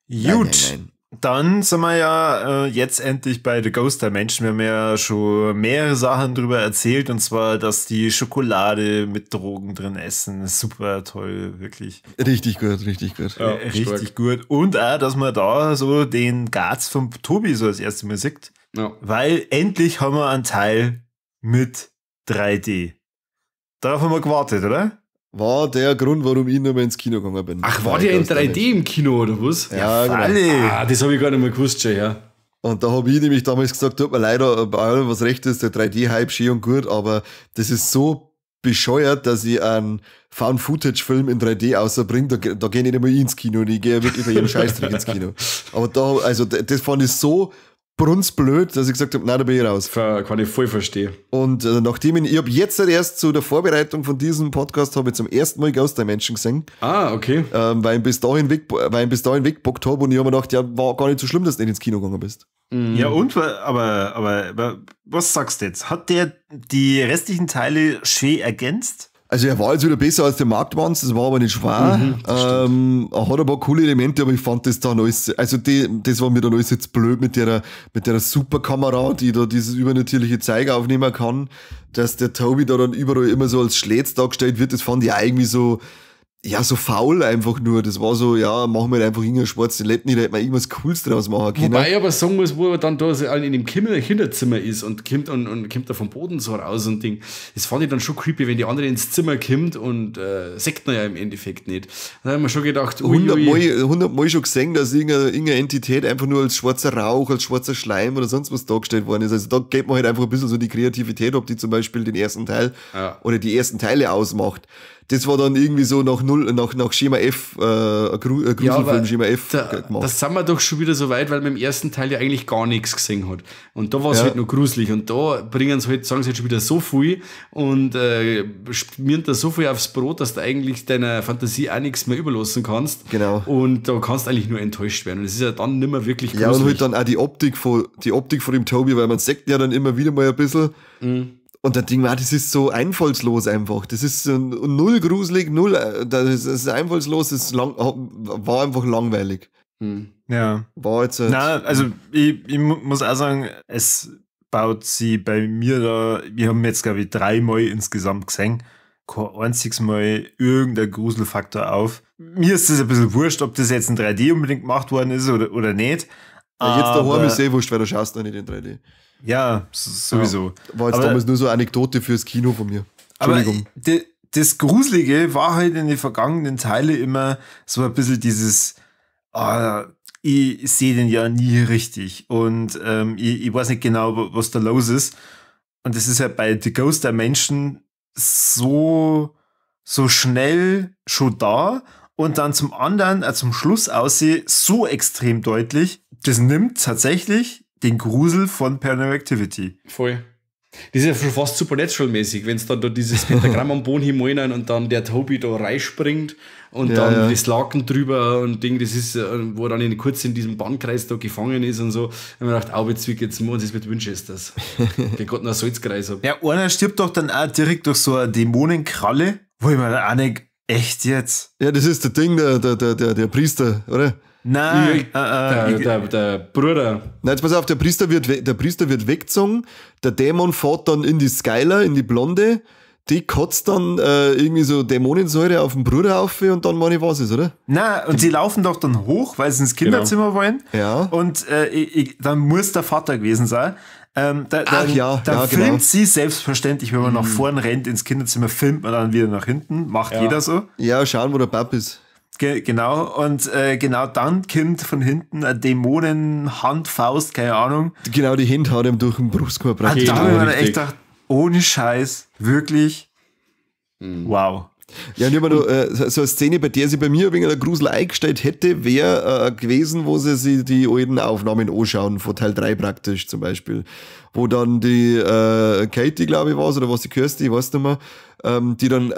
Gut. Nein. Dann sind wir ja jetzt endlich bei The Ghost Dimension. Wir haben ja schon mehrere Sachen drüber erzählt, und zwar, dass die Schokolade mit Drogen drin essen. Super toll, wirklich. Richtig gut, richtig gut. Ja, richtig gut. Und auch, dass man da so den Guards vom Tobi so das erste Mal sieht. Ja. Weil endlich haben wir einen Teil mit 3D. Darauf haben wir gewartet, oder? War der Grund, warum ich nur mal ins Kino gegangen bin. Ach, war der in 3D im Kino, oder was? Ja, genau. Ah, das habe ich gar nicht mehr gewusst schon, ja. Und da habe ich nämlich damals gesagt, tut mir leid, bei allem, was recht ist, der 3D-Hype schön und gut, aber das ist so bescheuert, dass ich einen Found-Footage-Film in 3D außerbringe, da gehe ich nicht einmal ins Kino und ich gehe ja wirklich bei jedem Scheißdreck ins Kino. Aber da, also das fand ich so brunzblöd, dass ich gesagt habe, nein, da bin ich raus. Kann ich voll verstehen. Und nachdem ich habe jetzt erst zu der Vorbereitung von diesem Podcast habe ich zum ersten Mal Ghost Dimension gesehen. Ah, okay. Weil ich bis dahin wegbockt habe und ich habe mir gedacht, ja, war gar nicht so schlimm, dass du nicht ins Kino gegangen bist. Mhm. Ja, und, aber was sagst du jetzt? Hat der die restlichen Teile schön ergänzt? Also er war jetzt wieder besser als der Markt Ones, das war aber nicht schwer. Mhm, er hat ein paar coole Elemente, aber ich fand das dann alles, also das war mir dann alles jetzt blöd mit der Superkamera, die da dieses übernatürliche Zeug aufnehmen kann, dass der Toby da dann überall immer so als Schlätz dargestellt wird, das fand ich auch irgendwie so, ja, so faul einfach nur. Das war so, ja, machen wir halt einfach irgendeine schwarze Letten, da hätte man irgendwas Cooles draus machen können. Wobei ich aber sagen muss, wo er dann da so in dem Kinderzimmer ist und kommt und kommt da vom Boden so raus und Ding. Das fand ich dann schon creepy, wenn die andere ins Zimmer kommt und sagt man ja im Endeffekt nicht. Da haben wir schon gedacht, 100 Mal schon gesehen, dass irgendeine Entität einfach nur als schwarzer Rauch, als schwarzer Schleim oder sonst was dargestellt worden ist. Also da geht man halt einfach ein bisschen so die Kreativität, ob die zum Beispiel den ersten Teil oder die ersten Teile ausmacht. Das war dann irgendwie so nach Schema F, Gruselfilm Schema F gemacht. Das sind wir doch schon wieder so weit, weil man im ersten Teil ja eigentlich gar nichts gesehen hat. Und da war es halt noch gruselig. Und da bringen sie halt, sagen sie halt schon wieder so viel und schmieren da so viel aufs Brot, dass du eigentlich deiner Fantasie auch nichts mehr überlassen kannst. Genau. Und da kannst du eigentlich nur enttäuscht werden. Und es ist ja dann nicht mehr wirklich gruselig. Ja, und halt dann auch die Optik von dem Toby, weil man sagt ja dann immer wieder mal ein bisschen. Mhm. Und dann denke ich mir, das ist so einfallslos einfach. Das ist so null gruselig, null, das ist einfallslos, das war einfach langweilig. Hm. Ja. War jetzt Na, also ich muss auch sagen, es baut sie bei mir da, wir haben jetzt, glaube ich, 3 Mal insgesamt gesehen, kein einziges Mal irgendein Gruselfaktor auf. Mir ist das ein bisschen wurscht, ob das jetzt in 3D unbedingt gemacht worden ist oder nicht. Ja, jetzt daheim ist eh wurscht, weil du schaust noch nicht in 3D. Ja, sowieso. Ja, war jetzt aber damals nur so eine Anekdote fürs Kino von mir. Entschuldigung. Aber das Gruselige war halt in den vergangenen Teilen immer so ein bisschen dieses, ich sehe den ja nie richtig und ich weiß nicht genau, was da los ist. Und das ist halt bei The Ghost Dimension so schnell schon da und dann zum anderen, zum Schluss aussehe, so extrem deutlich. Das nimmt tatsächlich den Grusel von Paranormal Activity. Voll. Das ist ja schon fast Supernatural-mäßig, wenn es dann da dieses Pentagramm am Boden hinmalen und dann der Toby da reinspringt und dann das Laken drüber und Ding, das ist, wo er dann kurz in diesem Bandkreis da gefangen ist und so. Da hab ich mir gedacht, au, jetzt wird's und das wird Winchesters. Der Gott noch Salzkreis hab. Ja, einer stirbt doch dann auch direkt durch so eine Dämonenkralle, wo ich mir dann auch nicht, echt jetzt? Ja, das ist der Ding, der Priester, oder? Nein, der Bruder. Nein, jetzt pass auf, der Priester wird weggezogen, der Dämon fährt dann in die Skyler, in die Blonde, die kotzt dann irgendwie so Dämonensäure auf den Bruder auf und dann meine ich, was ist, oder? Nein, und sie laufen doch dann hoch, weil sie ins Kinderzimmer wollen. Ja. Und dann muss der Vater gewesen sein. Dann filmt sie selbstverständlich, wenn man nach vorn rennt ins Kinderzimmer, filmt man dann wieder nach hinten. Macht jeder so. Ja, schauen, wo der Bab ist. Genau, und genau dann kommt von hinten eine Dämonen-Hand, Faust, keine Ahnung. Genau, die Hände haut ihm durch den Brustkorb. Da habe ich mir echt gedacht, ohne Scheiß, wirklich, wow. Ja, und ich habe noch so eine Szene, bei der sie bei mir wegen einer Grusel eingestellt hätte, wäre gewesen, wo sie sich die alten Aufnahmen anschauen, von Teil 3 praktisch zum Beispiel. Wo dann die Katie, glaube ich, war oder was die Kirsty, ich weiß nicht mehr, die dann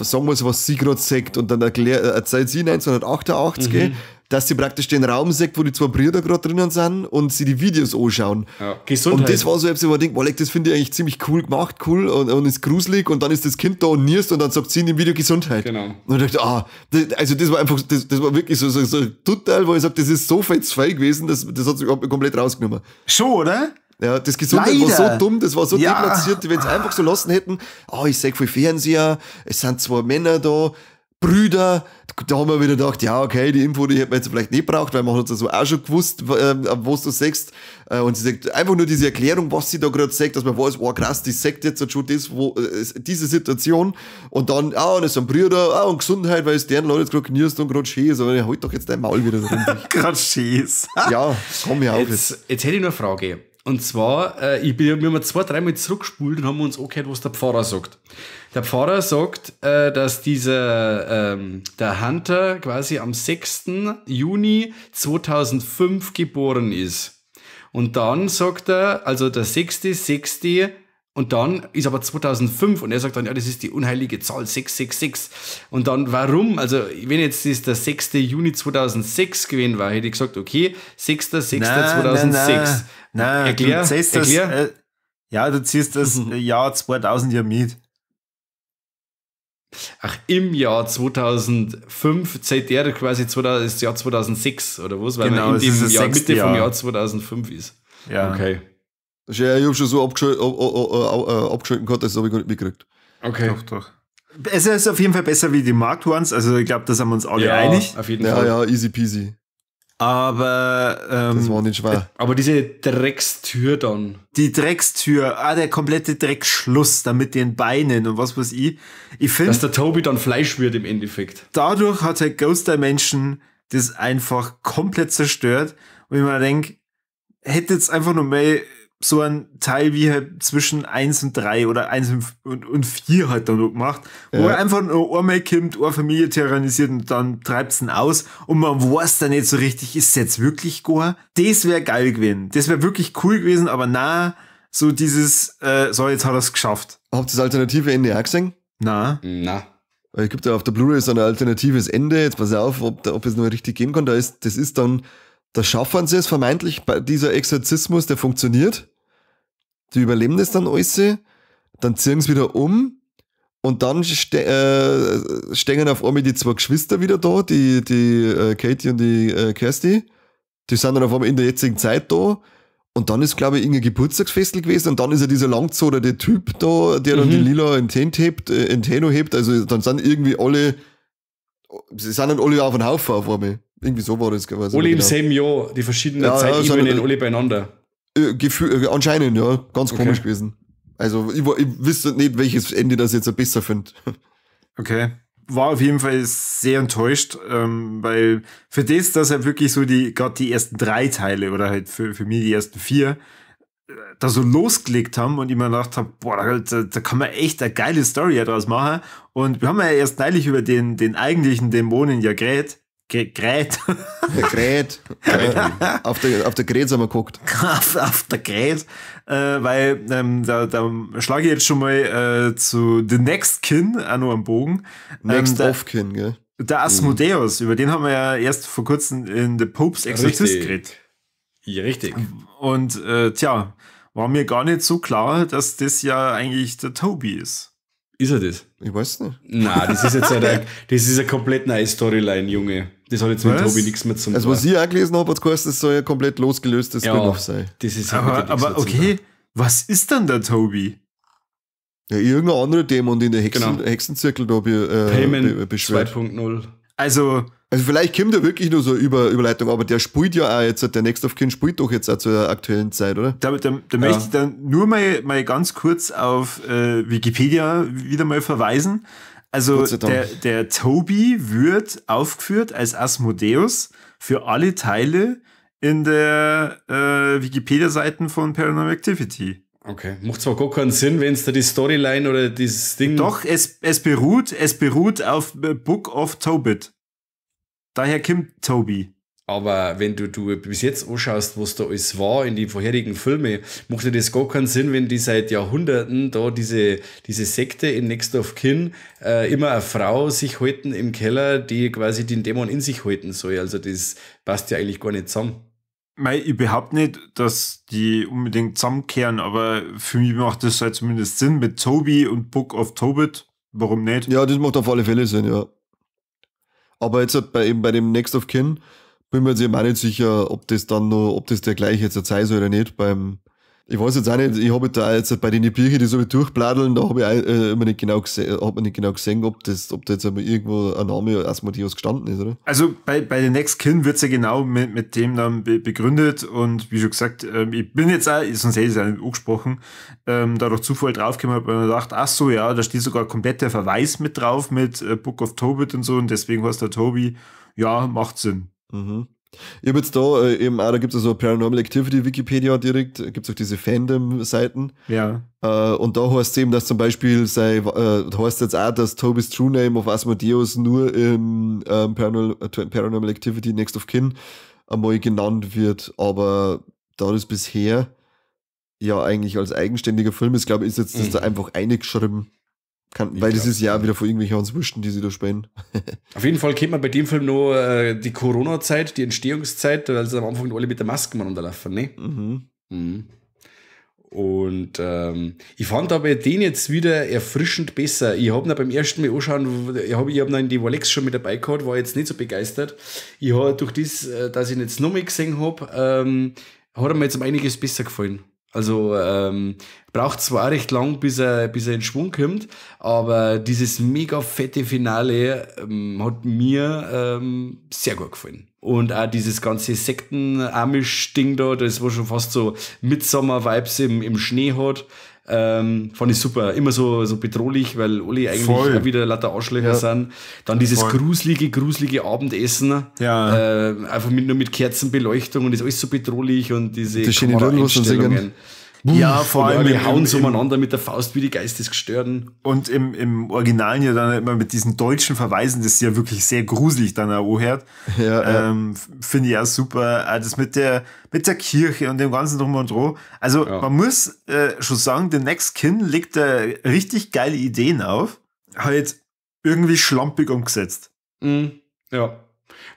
sagen muss, was sie gerade sagt und dann erzählt sie 1988, dass sie praktisch den Raum sagt, wo die zwei Brüder gerade drinnen sind und sie die Videos anschauen. Ja, Gesundheit. Und das war so, ich mir gedacht, das finde ich eigentlich ziemlich cool gemacht, cool und ist gruselig und dann ist das Kind da und nierst und dann sagt sie in dem Video Gesundheit. Genau. Und ich dachte, das war einfach, das war wirklich so total, wo ich sage, das ist so fetzfrei gewesen, das hat sich komplett rausgenommen. Schon, oder? Ja, das Gesundheit war so dumm, das war so deplatziert, wenn sie einfach so lassen hätten, ich sehe viel Fernseher, es sind zwei Männer da, Brüder. Da haben wir wieder gedacht, ja, okay, die Info, die hätten wir jetzt vielleicht nicht braucht, weil man hat das so auch schon gewusst, was du sagst. Und sie sagt einfach nur diese Erklärung, was sie da gerade sagt, dass man weiß, oh krass, die sagt jetzt schon das, wo, diese Situation. Und dann, und es sind Brüder, und Gesundheit, weil es deren Leute jetzt gerade knirst und gerade schön ist, aber halt doch jetzt dein Maul wieder drin. Gerade schön ist. Ja, komm ja auch jetzt. Jetzt hätte ich noch eine Frage. Und zwar, wir haben 2-3 Mal zurückgespult und haben uns angehört, was der Pfarrer sagt. Der Pfarrer sagt, dass dieser, der Hunter quasi am 6. Juni 2005 geboren ist. Und dann sagt er, also der 6.6. und dann ist aber 2005 und er sagt dann, ja, das ist die unheilige Zahl 666. Und dann, warum? Also, wenn jetzt das der 6. Juni 2006 gewesen war, hätte ich gesagt, okay, 6.6.2006. Nein, erklär, du ziehst das, ja, du ziehst das Jahr 2000 ja mit. Ach, im Jahr 2005 zählt der quasi das Jahr 2006 oder was? Weil genau, man in dem Jahr, Mitte vom Jahr 2005 ist. Ja. Okay. Ich habe schon so abgeschalten gehabt, das habe ich gar nicht mitgekriegt. Okay. Doch. Es ist auf jeden Fall besser wie die Marked Ones, also ich glaube, da sind wir uns alle einig. Auf jeden Fall. Ja, easy peasy. Aber das war nicht schwer. Aber diese Dreckstür dann. Die Dreckstür, der komplette Dreckschluss da mit den Beinen und was weiß ich. Ich finde, dass der Toby dann Fleisch wird im Endeffekt. Dadurch hat halt Ghost Dimension das einfach komplett zerstört. Und ich mir denke, hätte jetzt einfach nur mehr so ein Teil wie halt zwischen 1 und 3 oder 1 und 4 halt dann noch gemacht, wo er einfach nur einmal kommt, eine Familie tyrannisiert und dann treibt's ihn aus und man weiß dann nicht so richtig, ist es jetzt wirklich gar? Das wäre geil gewesen. Das wäre wirklich cool gewesen, aber na, so dieses, so jetzt hat er's geschafft. Habt ihr das alternative Ende auch gesehen? Na. Na. Es gibt ja auf der Blu-ray so ein alternatives Ende, jetzt pass auf, ob es noch richtig geben kann, da schaffen sie es vermeintlich, bei dieser Exorzismus, der funktioniert. Die überleben das dann alles, dann ziehen sie wieder um und dann stehen auf einmal die zwei Geschwister wieder da, die Katie und die Kirsty. Die sind dann auf einmal in der jetzigen Zeit da und dann ist, glaube ich, irgendein Geburtstagsfestel gewesen und dann ist ja dieser langzoderte Typ da, der dann die Lila in den hebt, also dann sind irgendwie alle, sie sind dann alle auf den Haufen auf einmal. Irgendwie so war das. Alle im genau. selben Jahr, die verschiedenen Zeitebenen, alle beieinander. Gefühl, anscheinend, ja. Ganz komisch gewesen. Also, ich wüsste nicht, welches Ende das jetzt besser finde. Okay. War auf jeden Fall sehr enttäuscht, weil für das, dass er wirklich so die, gerade die ersten 3 Teile oder halt für mich die ersten 4, da so losgelegt haben und ich mir gedacht habe, boah, da kann man echt eine geile Story daraus machen. Und wir haben ja erst neulich über den eigentlichen Dämonen ja geredet. Gerät. Gerät. Auf der Gerät haben wir geguckt. Auf der Gerät. Weil da schlage ich jetzt schon mal zu The Next Kin auch noch am Bogen. Next of Kin, gell? Der Asmodeus, über den haben wir ja erst vor kurzem in The Pope's Exorcist geredet. Ja, richtig. Und tja, war mir gar nicht so klar, dass das ja eigentlich der Toby ist. Ist er das? Ich weiß nicht. Nein, das ist jetzt das ist eine komplett neue Storyline, Junge. Das hat jetzt mit Toby nichts mehr zu tun. Also, was ich auch gelesen habe, hat geheißen, das soll ja komplett losgelöstes Spin-off sein. Das ist aber okay, was ist denn der Toby? Ja, irgendein anderer Dämon, den der Hexenzirkel da beschwört. 2.0. Also vielleicht kommt ja wirklich nur so eine Überleitung, aber der spielt ja auch jetzt, der Next of Kin spielt doch jetzt auch zur aktuellen Zeit, oder? Da möchte ich dann nur mal ganz kurz auf Wikipedia wieder mal verweisen. Also der Toby wird aufgeführt als Asmodeus für alle Teile in der Wikipedia-Seiten von Paranormal Activity. Okay, macht zwar gar keinen Sinn, wenn es da die Storyline oder dieses Ding... Doch, es beruht auf Book of Tobit. Daher kommt Toby. Aber wenn du bis jetzt anschaust, was da alles war in die vorherigen Filme, macht ja das gar keinen Sinn, wenn die seit Jahrhunderten da diese Sekte in Next of Kin immer eine Frau sich halten im Keller, die quasi den Dämon in sich halten soll. Also das passt ja eigentlich gar nicht zusammen. Ich behaupte nicht, dass die unbedingt zusammenkehren, aber für mich macht das halt zumindest Sinn mit Toby und Book of Tobit. Warum nicht? Ja, das macht auf alle Fälle Sinn, ja. Aber jetzt halt bei dem Next of Kin bin mir jetzt eben auch nicht sicher, ob das dann noch, ob das der gleiche jetzt sein soll oder nicht. Ich weiß jetzt auch nicht, ich habe da jetzt bei den Büchern, die so durchbladeln, da habe ich auch, immer nicht genau gesehen, hat man nicht genau gesehen, ob da jetzt einmal irgendwo ein Name Asmodeus gestanden ist, oder? Also bei den Next Kin wird's ja genau mit dem dann begründet und wie schon gesagt, ich bin jetzt auch, sonst hätte ich es ja nicht angesprochen, da durch Zufall draufgekommen, habe ich mir gedacht, ach so, ja, da steht sogar komplett der Verweis mit drauf, mit Book of Tobit und so und deswegen heißt der Toby, ja, macht Sinn. Mhm. Ich habe jetzt da eben auch, da gibt es ja so Paranormal Activity Wikipedia direkt, gibt es auch diese Fandom-Seiten. Ja. Und da heißt es eben, dass zum Beispiel heißt jetzt auch, dass Tobys True Name of Asmodeus nur im Paranormal Activity Next of Kin einmal genannt wird, aber da das bisher ja eigentlich als eigenständiger Film ist, glaube ich, ist jetzt das da einfach eingeschrieben. Weil das ist ja wieder von irgendwelchen Hans Wursten, die sie da spielen. Auf jeden Fall kennt man bei dem Film noch die Corona-Zeit, die Entstehungszeit, weil sie am Anfang alle mit der Maske runterlaufen, ne? Mhm. Mhm. Und ich fand aber den jetzt wieder erfrischend besser. Ich habe ihn beim ersten Mal anschauen, ich hab ihn in die Walex schon mit dabei gehabt, war jetzt nicht so begeistert. Ich habe durch das, dass ich ihn jetzt noch mal gesehen habe, hat er mir jetzt um einiges besser gefallen. Also braucht zwar recht lang, bis er in Schwung kommt, aber dieses mega fette Finale hat mir sehr gut gefallen. Und auch dieses ganze Sekten-Amish-Ding da, das war schon fast so Midsommar-Vibes im Schnee hat, fand ich super. Immer so bedrohlich, weil alle eigentlich auch wieder lauter Arschlöcher sind. Dann dieses gruselige Abendessen. Ja. Einfach nur mit Kerzenbeleuchtung und ist alles so bedrohlich und diese Kameraeinstellungen. Ja, vor allem. Wir hauen so umeinander mit der Faust wie die Geistesgestörten. Und im Original ja dann immer mit diesen deutschen Verweisen, das ist ja wirklich sehr gruselig dann auch anhört. Ja, finde ich auch super. Das mit der Kirche und dem ganzen Drum und Dran. Also, man muss schon sagen, The Next Kin legt da richtig geile Ideen auf. Halt irgendwie schlampig umgesetzt. Mhm. Ja.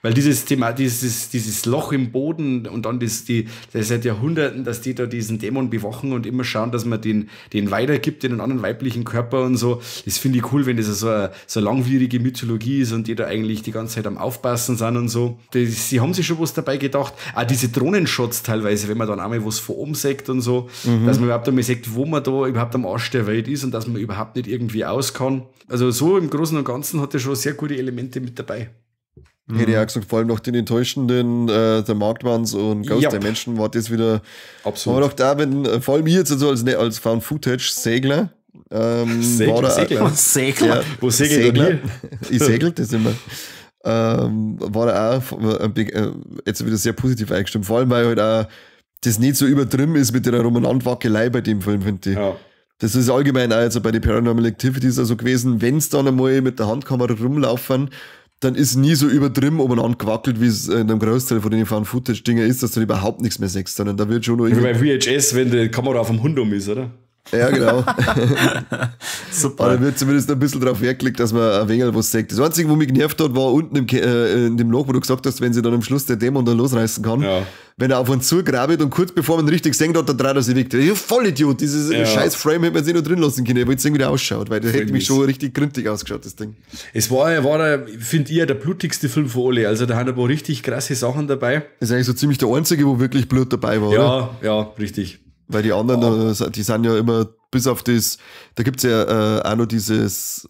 Weil dieses Thema, dieses Loch im Boden und dann das seit Jahrhunderten, dass die da diesen Dämon bewachen und immer schauen, dass man den weitergibt in einen anderen weiblichen Körper und so. Das finde ich cool, wenn das so eine langwierige Mythologie ist und die da eigentlich die ganze Zeit am Aufpassen sind und so. Sie haben sich schon was dabei gedacht. Auch diese Drohnenshots teilweise, wenn man dann einmal was von oben sieht und so, dass man überhaupt einmal sieht, wo man da überhaupt am Arsch der Welt ist und dass man überhaupt nicht irgendwie aus kann. Also so im Großen und Ganzen hat er schon sehr gute Elemente mit dabei. Hätte ich auch gesagt, vor allem nach den enttäuschenden The Marked Ones und Ghost Dimension war das wieder. Absolut. Aber auch da, wenn, vor allem ich jetzt also als Found-Footage-Segler. Segler? Segler? Ja, wo segelt er? Ich segel das immer. War er auch jetzt wieder sehr positiv eingestimmt. Vor allem, weil halt auch das nicht so übertrieben ist mit der Rumenandwackelei bei dem Film, finde ich. Ja. Das ist allgemein auch jetzt bei den Paranormal Activities also gewesen, wenn es dann einmal mit der Handkamera rumlaufen, dann ist nie so übertrieben umeinander gewackelt, wie es in einem Großteil von den Found-Footage-Dinger ist, dass du überhaupt nichts mehr siehst, sondern da wird schon noch irgendwie. Wie bei VHS, wenn die Kamera auf dem Hund um ist, oder? Ja, genau. Super. Aber da wird zumindest ein bisschen drauf Wert gelegt, dass man ein wenig was sieht. Das Einzige, wo mich genervt hat, war unten in dem Loch, wo du gesagt hast, wenn sie dann am Schluss der Dämon dann losreißen kann, wenn er auf einen zugrabelt und kurz bevor man richtig senkt hat, dann dreht er sich weg. Ja, Vollidiot, dieses scheiß Frame hätte man sich noch drin lassen können. Ich wollte sehen, wie der ausschaut, weil der hätte mich schon richtig gründig ausgeschaut, das Ding. Es war finde ich, der blutigste Film von alle. Also da haben ein paar richtig krasse Sachen dabei. Das ist eigentlich so ziemlich der einzige, wo wirklich Blut dabei war, oder? Ja, richtig. Weil die anderen, die sind ja immer, bis auf das, da gibt's ja auch noch dieses,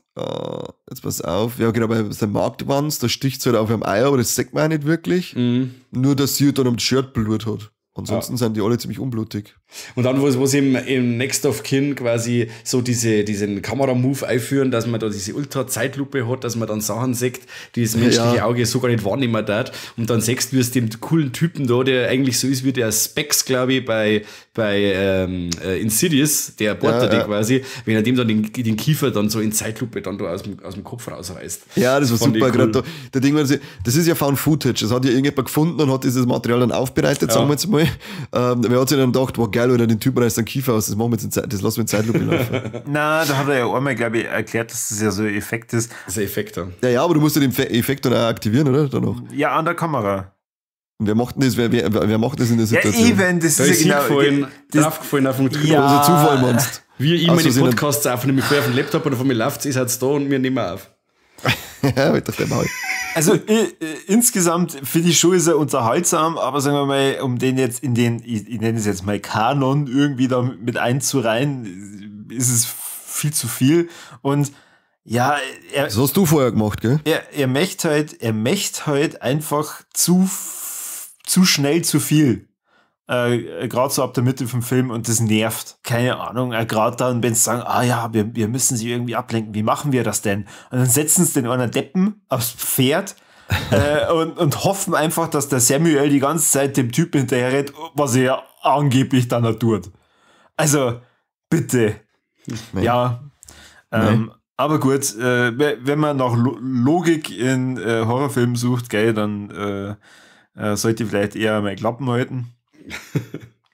jetzt pass auf, ja genau, bei den Marked Ones, da sticht's halt auf ihrem Ei, aber das sieht man auch nicht wirklich. Mhm. Nur, dass sie halt dann am Shirt Blut hat. Ansonsten sind die alle ziemlich unblutig. Und dann, wo sie im Next of Kin quasi so diesen Kameramove einführen, dass man da diese Ultra-Zeitlupe hat, dass man dann Sachen sieht, die das menschliche Auge so gar nicht wahrnehmen darf. Und dann siehst du, wie es dem coolen Typen da, der eigentlich so ist wie der Specs, glaube ich, bei Insidious, der Porter, ja, quasi, wenn er dem dann den Kiefer dann so in Zeitlupe dann da aus dem Kopf rausreißt. Ja, das war Fand super. ich cool. Gerade da Ding war, das ist ja Found Footage. Das hat ja irgendjemand gefunden und hat dieses Material dann aufbereitet, sagen wir jetzt mal. Wer hat sich dann gedacht, wow, geil, oder den Typ reißt den Kiefer aus, das machen wir jetzt das lassen wir in Zeitlupe laufen. Na, da hat er ja einmal, glaube ich, erklärt, dass das ja so ein Effekt ist. Das ist ein Effekt, ja. Ja, ja, aber du musst ja den Effekt dann auch aktivieren, oder? Danach. Ja, an der Kamera. Und wer macht denn das? Wer macht das in der Situation? Ja, eben, das da ist ja genau. Draufgefallen auf dem Knopf. Ja. Also Zufall meinst. Wie ich meine Podcasts aufnehme, ich vorher auf dem Laptop oder von mir läuft es, ist halt da und wir nehmen auf. Ja, halt auf der Maul. Also insgesamt finde ich schon, ist er unterhaltsam, aber sagen wir mal, um den jetzt in den, ich nenne es jetzt mal Kanon irgendwie da mit einzureihen, ist es viel zu viel. Und ja, das hast du vorher gemacht, gell? Er möchte halt einfach zu schnell zu viel. Gerade so ab der Mitte vom Film, und das nervt. Keine Ahnung, gerade dann, wenn sie sagen, ah ja, wir müssen sie irgendwie ablenken, wie machen wir das denn? Und dann setzen sie den einen Deppen aufs Pferd und hoffen einfach, dass der Samuel die ganze Zeit dem Typen hinterher rennt, was er ja angeblich dann auch tut. Also, bitte. Nee. Ja. Aber gut, wenn man nach Logik in Horrorfilmen sucht, gell, dann sollte ich vielleicht eher mal Klappen halten.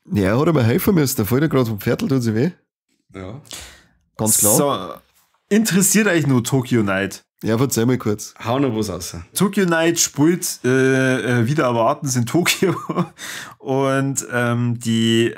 Ja, hat er mal helfen müssen. Da fällt er gerade vom Viertel, tut sich weh. Ja. Ganz klar. So, interessiert euch nur Tokyo Night? Ja, verzeih mal kurz. Hau noch was raus. Tokyo Night spielt wieder erwartens in Tokio. Und wie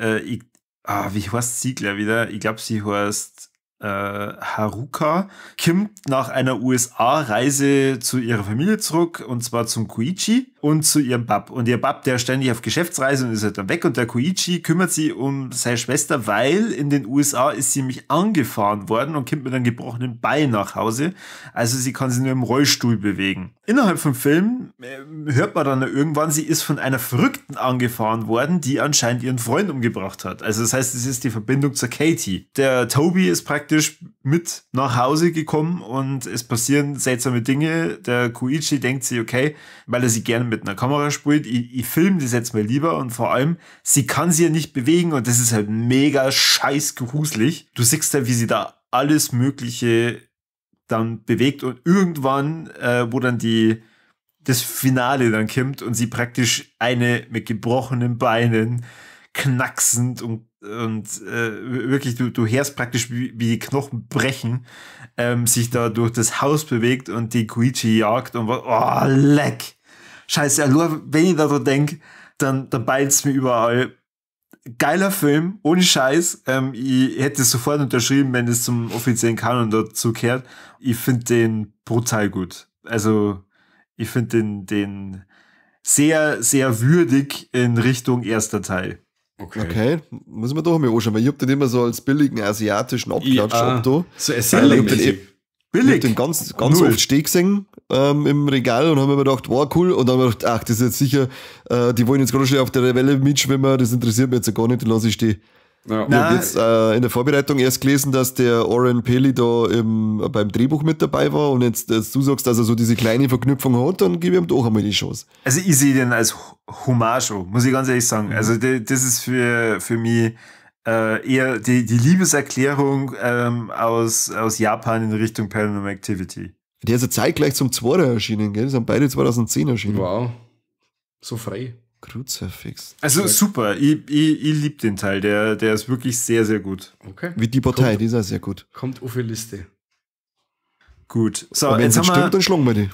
heißt sie gleich wieder? Ich glaube, sie heißt Haruka, kommt nach einer USA-Reise zu ihrer Familie zurück, und zwar zum Koichi und zu ihrem Bab. Und ihr Bab, der ist ständig auf Geschäftsreise und ist halt dann weg, und der Koichi kümmert sich um seine Schwester, weil in den USA ist sie nämlich angefahren worden und kommt mit einem gebrochenen Bein nach Hause. Also sie kann sich nur im Rollstuhl bewegen. Innerhalb vom Film hört man dann irgendwann, sie ist von einer Verrückten angefahren worden, die anscheinend ihren Freund umgebracht hat. Also das heißt, es ist die Verbindung zur Katie. Der Toby ist praktisch mit nach Hause gekommen und es passieren seltsame Dinge. Der Koichi denkt sich, okay, weil er sie gerne mit einer Kamera spielt, ich filme das jetzt mal lieber, und vor allem, sie kann sich ja nicht bewegen, und das ist halt mega scheiß gruselig. Du siehst halt, wie sie da alles Mögliche dann bewegt, und irgendwann, wo dann das Finale dann kommt und sie praktisch eine mit gebrochenen Beinen knacksend und wirklich, du hörst praktisch, wie die Knochen brechen, sich da durch das Haus bewegt und die Koichi jagt und oh, leck. Scheiße, wenn ich da dran denke, dann beißt es mir überall. Geiler Film, ohne Scheiß. Ich hätte es sofort unterschrieben, wenn es zum offiziellen Kanon dazu kehrt. Ich finde den brutal gut. Also, ich finde den sehr, sehr würdig in Richtung erster Teil. Okay, muss man doch mal anschauen, weil ich hab den immer so als billigen asiatischen Abklatsch ab da. So Asylum-mäßig. Billig. Ich hab den ganz, ganz oft stehen gesehen im Regal und hab mir gedacht, wow, cool. Und dann hab ich mir gedacht, ach, das ist jetzt sicher, die wollen jetzt gerade schon auf der Welle mitschwimmen, das interessiert mich jetzt ja gar nicht, die lasse ich stehen. Ja. Ich habe jetzt in der Vorbereitung erst gelesen, dass der Oren Peli da beim Drehbuch mit dabei war, und jetzt, dass du sagst, dass er so diese kleine Verknüpfung hat, dann gebe ich ihm doch einmal die Chance. Also ich sehe den als Hommage, muss ich ganz ehrlich sagen. Also das ist für mich eher die Liebeserklärung aus Japan in Richtung Paranormal Activity. Der ist ja zeitgleich zum Zweiter erschienen, gell? Die sind beide 2010 erschienen. Wow, so frei. Kruzifix. Also super, ich liebe den Teil, der ist wirklich sehr, sehr gut. Okay. Wie die Partei, die ist auch sehr gut. Kommt auf die Liste. Gut. So, und wenn es stimmt, dann schlagen wir die.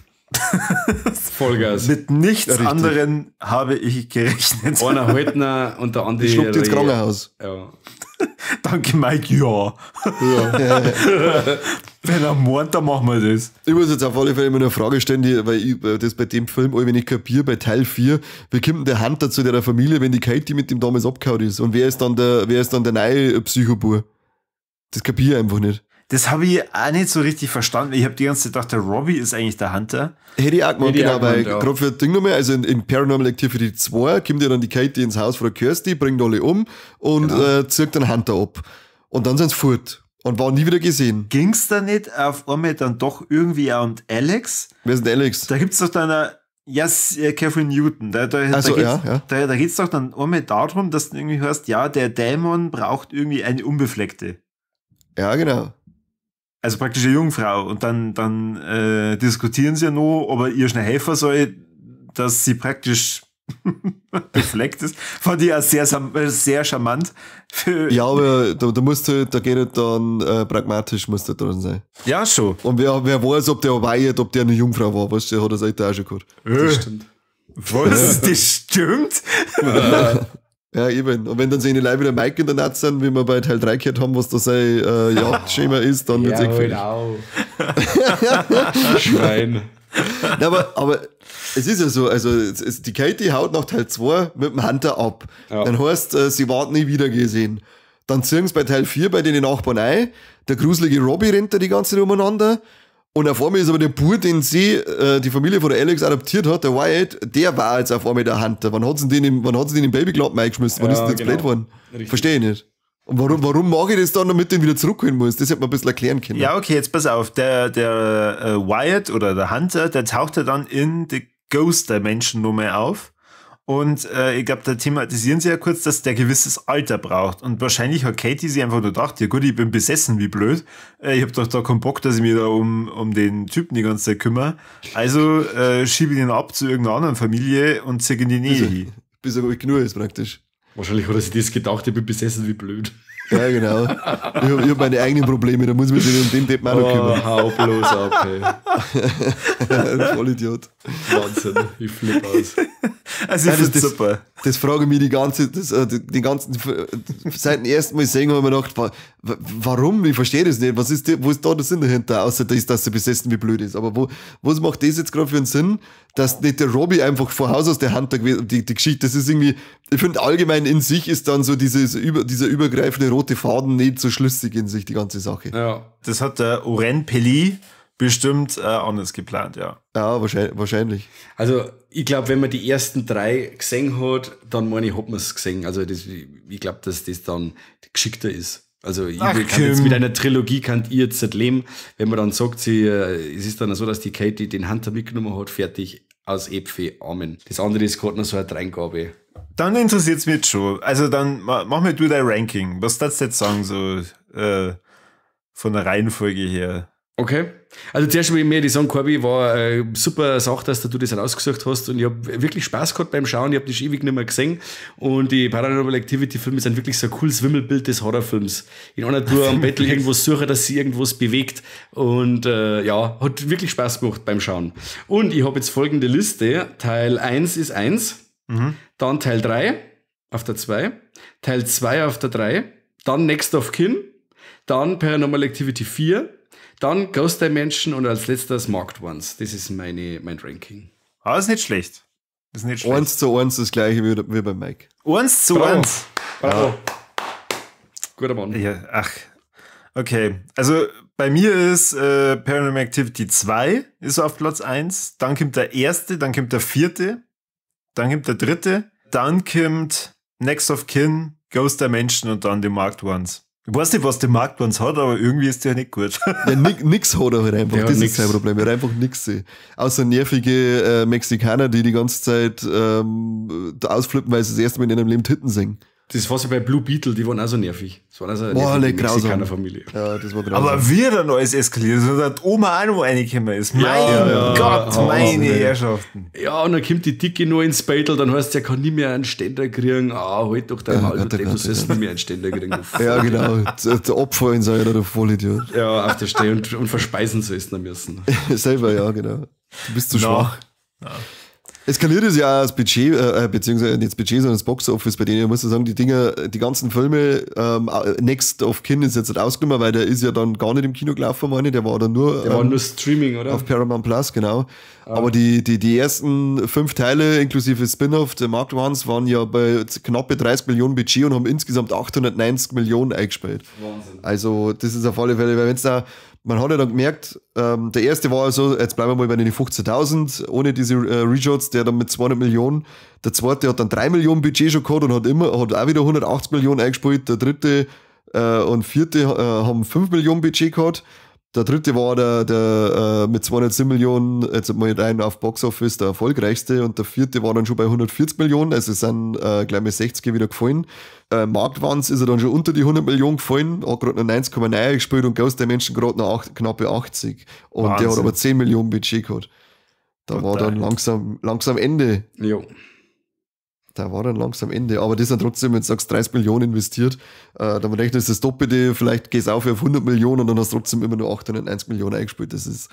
Vollgas. Mit nichts anderem habe ich gerechnet. Einer Haltner und der andere. Ich schluckt ins Krankenhaus. Ja. Danke, Mike. Ja. Wenn er meint, dann machen wir das. Ich muss jetzt auf alle Fälle immer eine Frage stellen, weil ich das bei dem Film irgendwie nicht kapiere, bei Teil 4, wie kommt denn der Hunter zu der Familie, wenn die Katie mit dem damals abgehauen ist? Und wer ist dann der neue Psychobur? Das kapiere ich einfach nicht. Das habe ich auch nicht so richtig verstanden. Ich habe die ganze Zeit gedacht, der Robbie ist eigentlich der Hunter. Hätte ich auch gemacht, genau, weil ja. Gerade für das Ding nochmal, also in Paranormal Activity 2 kommt ja dann die Katie ins Haus von der Kirsty, bringt alle um und zirkt den Hunter ab. Und dann sind sie fort und waren nie wieder gesehen. Ging's da nicht auf einmal dann doch irgendwie auch um Alex? Wer ist denn Alex? Da gibt's doch dann eine, ja, Catherine Newton. Da geht's doch dann einmal darum, dass du irgendwie hörst, ja, der Dämon braucht irgendwie eine Unbefleckte. Ja, genau. Also praktisch eine Jungfrau. Und dann diskutieren sie ja noch, ob er ihr schnell helfen soll, dass sie praktisch befleckt ist. Fand ich auch sehr, sehr charmant. Ja, aber da musst du, da geht halt dann pragmatisch musst du dran sein. Ja, schon. Und wer weiß, ob der weiht, ob der eine Jungfrau war, weißt du, der hat das auch schon gehabt. Das stimmt. Was? Das stimmt? Ja, eben. Und wenn dann seine Leute wieder Mike in der Naht sind, wie wir bei Teil 3 gehört haben, was da sein Jagdschema ist, dann wird's eh gefährlich. Schwein. Na, aber es ist ja so, also die Katie haut nach Teil 2 mit dem Hunter ab. Ja. Dann heißt, sie ward nie wieder gesehen. Dann ziehen sie bei Teil 4 bei den Nachbarn ein. Der gruselige Robbie rennt da die ganze Zeit umeinander. Und auf einmal ist aber der Bub, den sie, die Familie von der Alex adoptiert hat, der Wyatt, der war jetzt auf einmal der Hunter. Wann hat sie den im Babyklappen eingeschmissen? Wann Ja, ist denn jetzt genau. blöd geworden? Richtig. Verstehe ich nicht. Und warum mag ich das dann, damit ich den wieder zurückholen muss? Das hätte man ein bisschen erklären können. Ja, okay, jetzt pass auf. Der Wyatt oder der Hunter, der taucht ja dann in The Ghost Dimension Nummer auf. Und ich glaube, da thematisieren sie ja kurz, dass der gewisses Alter braucht. Und wahrscheinlich hat Katie sich einfach nur gedacht, ja gut, ich bin besessen, wie blöd. Ich hab doch da keinen Bock, dass ich mich da um den Typen die ganze Zeit kümmere. Also schiebe ich den ab zu irgendeiner anderen Familie und ziehe in die Nähe hin. Bis er alt genug ist praktisch. Wahrscheinlich hat er sich das gedacht, ich bin besessen, wie blöd. Ja, genau. Ich hab meine eigenen Probleme, da muss man sich um den Deppen auch noch kümmern. Oh, hau bloß ab, ey. Vollidiot. Wahnsinn, ich flippe aus. Also ich Nein, find's super. Das frage ich mich die ganze, das, den ganzen, seit dem ersten Mal sehen, habe ich mir gedacht, warum? Ich verstehe das nicht. Was ist, wo ist da der Sinn dahinter? Außer, dass sie besessen wie blöd ist. Aber was macht das jetzt gerade für einen Sinn, dass nicht der Robbie einfach von Haus aus der Hunter gewesen, die Geschichte, das ist irgendwie, ich finde allgemein in sich ist dann so dieser übergreifende rote Faden nicht so schlüssig in sich, die ganze Sache. Ja. Das hat der Oren Peli bestimmt anders geplant, ja. Ja, wahrscheinlich. Also, ich glaube, wenn man die ersten 3 gesehen hat, dann meine ich, hat man's gesehen. Also, ich glaube, dass das dann geschickter ist. Also, ich Ach, kann jetzt mit einer Trilogie kann ich jetzt nicht leben, wenn man dann sagt, es ist dann so, dass die Katie den Hunter mitgenommen hat, fertig, aus Äpfel, Amen. Das andere ist gerade noch so eine Dreingabe. Dann interessiert's mich jetzt schon. Also, dann mach mir du dein Ranking. Was darfst du jetzt sagen, so von der Reihenfolge her? Okay. Also zuerst mal mir die sagen, Corby, war eine super Sache, dass du das rausgesucht hast und ich habe wirklich Spaß gehabt beim Schauen, ich habe das ewig nicht mehr gesehen und die Paranormal Activity Filme sind wirklich so ein cooles Wimmelbild des Horrorfilms. In einer Tour am Bettel irgendwo suchen, dass sie irgendwas bewegt und ja, hat wirklich Spaß gemacht beim Schauen. Und ich habe jetzt folgende Liste, Teil 1 ist 1, dann Teil 3 auf der 2, Teil 2 auf der 3, dann Next of Kin, dann Paranormal Activity 4, dann Ghost Dimension und als letztes Marked Ones. Das ist mein Ranking. Ah, ist nicht schlecht. Ist nicht schlecht. 1:1 das gleiche wie bei Mike. 1:1. Bravo. Ja. Guter Mann. Ja, ach. Okay. Also bei mir ist Paranormal Activity 2 ist auf Platz 1. Dann kommt der erste, dann kommt der vierte, dann kommt der dritte, dann kommt Next of Kin, Ghost Dimension und dann die Marked Ones. Ich weiß nicht, was der Marked Ones hat, aber irgendwie ist der nicht gut. Ja, nix hat er halt einfach. Der das hat ist sein Problem. Er hat einfach nix. Außer nervige Mexikaner, die die ganze Zeit da ausflippen, weil sie das erste Mal in ihrem Leben Titten singen. Das war so bei Blue Beetle, die waren auch so nervig. Das war also eine nervige Mexikanerfamilie. Ja, das war grausam. Aber wie dann alles eskaliert ist und dann Oma auch noch reingekommen ist. Mein Gott, meine Herrschaften. Ja, und dann kommt die Dicke nur ins Battle, dann heißt es, er kann nie mehr einen Ständer kriegen. Ah, halt doch dein Maul, du sollst nie mehr einen Ständer kriegen. Ja, genau. Der Opfer in seiner, der Vollidiot. Ja, auf der Stelle und verspeisen sollst du müssen. Selber, ja, genau. Du bist zu schwach. No. Eskaliert ist ja auch das Budget, beziehungsweise nicht das Budget, sondern das Box-Office, bei denen, ich muss ja sagen, die Dinger, die ganzen Filme, Next of Kin ist jetzt nicht ausgenommen, weil der ist ja dann gar nicht im Kino gelaufen, meine ich, der war dann nur, der war nur Streaming, oder? Auf Paramount Plus, genau. Ah. Aber die ersten 5 Teile, inklusive Spin-Off, der Marked Ones, waren ja bei knappe 30 Millionen Budget und haben insgesamt 890 Millionen eingespielt. Wahnsinn. Also, das ist auf alle Fälle, weil wenn's da, man hat ja dann gemerkt, der erste war also, jetzt bleiben wir mal bei den 15.000, ohne diese Reshots, der dann mit 200 Millionen, der zweite hat dann 3 Millionen Budget schon gehabt und hat auch wieder 180 Millionen eingespielt, der dritte und vierte haben 5 Millionen Budget gehabt, der dritte war der mit 207 Millionen, jetzt mal rein auf Box Office, der erfolgreichste, und der vierte war dann schon bei 140 Millionen, also sind gleich mal 60 wieder gefallen. Marked Ones ist er dann schon unter die 100 Millionen gefallen, hat gerade noch 90,9 gespielt und Ghost Dimension gerade noch knappe 80. Und Wahnsinn. Der hat aber 10 Millionen Budget gehabt. Da war dann langsam Ende. Jo. Da war dann langsam Ende. Aber das sind trotzdem, wenn du sagst, 30 Millionen investiert, dann rechnest du das Doppelte, vielleicht gehst du auf 100 Millionen und dann hast du trotzdem immer nur 801 Millionen eingespielt. Das ist,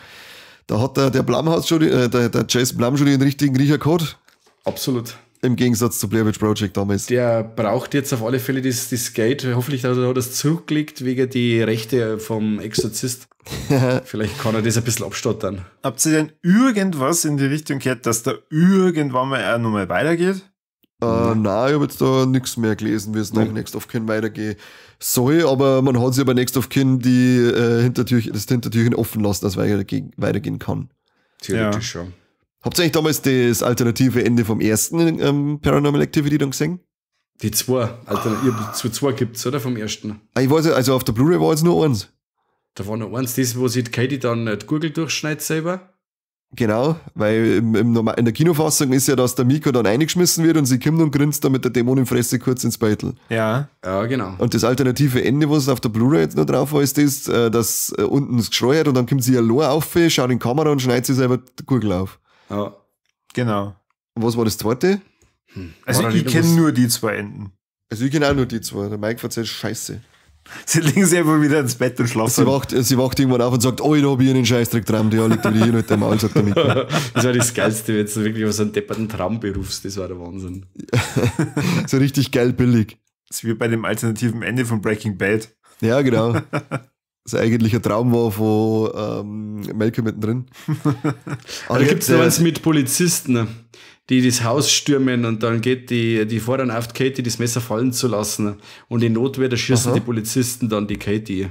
da hat der Blumhouse schon, der Jason Blum schon den richtigen Riecher gehabt. Absolut. Im Gegensatz zu Blair Witch Project damals. Der braucht jetzt auf alle Fälle das Geld. Hoffentlich hat er das zurückgelegt wegen die Rechte vom Exorzist. Vielleicht kann er das ein bisschen abstottern. Habt ihr denn irgendwas in die Richtung gehört, dass da irgendwann mal auch nochmal weitergeht? Nein, ich habe jetzt da nichts mehr gelesen, wie es nach Next of Kin weitergeht soll, aber man hat sich bei Next of Kin die, das Hintertürchen offen lassen, dass es weitergehen kann. Theoretisch schon. Habt ihr eigentlich damals das alternative Ende vom ersten Paranormal Activity dann gesehen? Die zwei. Zwei gibt's, oder? Vom ersten. Ah, ich weiß ja, also auf der Blu-ray war jetzt nur eins. Da war nur eins, das, wo sich die Katie dann die Gurgel durchschneidet selber. Genau, weil in der Kinofassung ist ja, dass der Miko dann eingeschmissen wird und sie kommt und grinst dann mit der Dämonenfresse kurz ins Beutel. Ja. Ja, genau. Und das alternative Ende, was auf der Blu-ray jetzt noch drauf war, ist das, dass unten das Geschrei hat und dann kommt sie allein auf, schaut in die Kamera und schneidet sich selber die Gurgel auf. Ja. Genau. Und was war das zweite? Also ich kenne nur die zwei Enden. Also ich kenne auch nur die zwei. Der Mike verzählt Scheiße. Sie legen sich einfach wieder ins Bett und schlafen. Sie wacht irgendwann auf und sagt, oh, da hab ich einen Scheißdreck geträumt. Ja, liegt wieder hier mit dem Maul, sagt der Mike. Das war das Geilste, wenn du wirklich auf so einen depperten Traum berufst. Das war der Wahnsinn. So richtig geil billig. Das ist wie bei dem alternativen Ende von Breaking Bad. Ja, genau. Das eigentlich ein Traum war von Malcolm mittendrin. Aber da gibt es noch eins mit Polizisten, die das Haus stürmen und dann geht die fordern auf Katie, das Messer fallen zu lassen. Und in Notwehr, da schießen die Polizisten dann die Katie.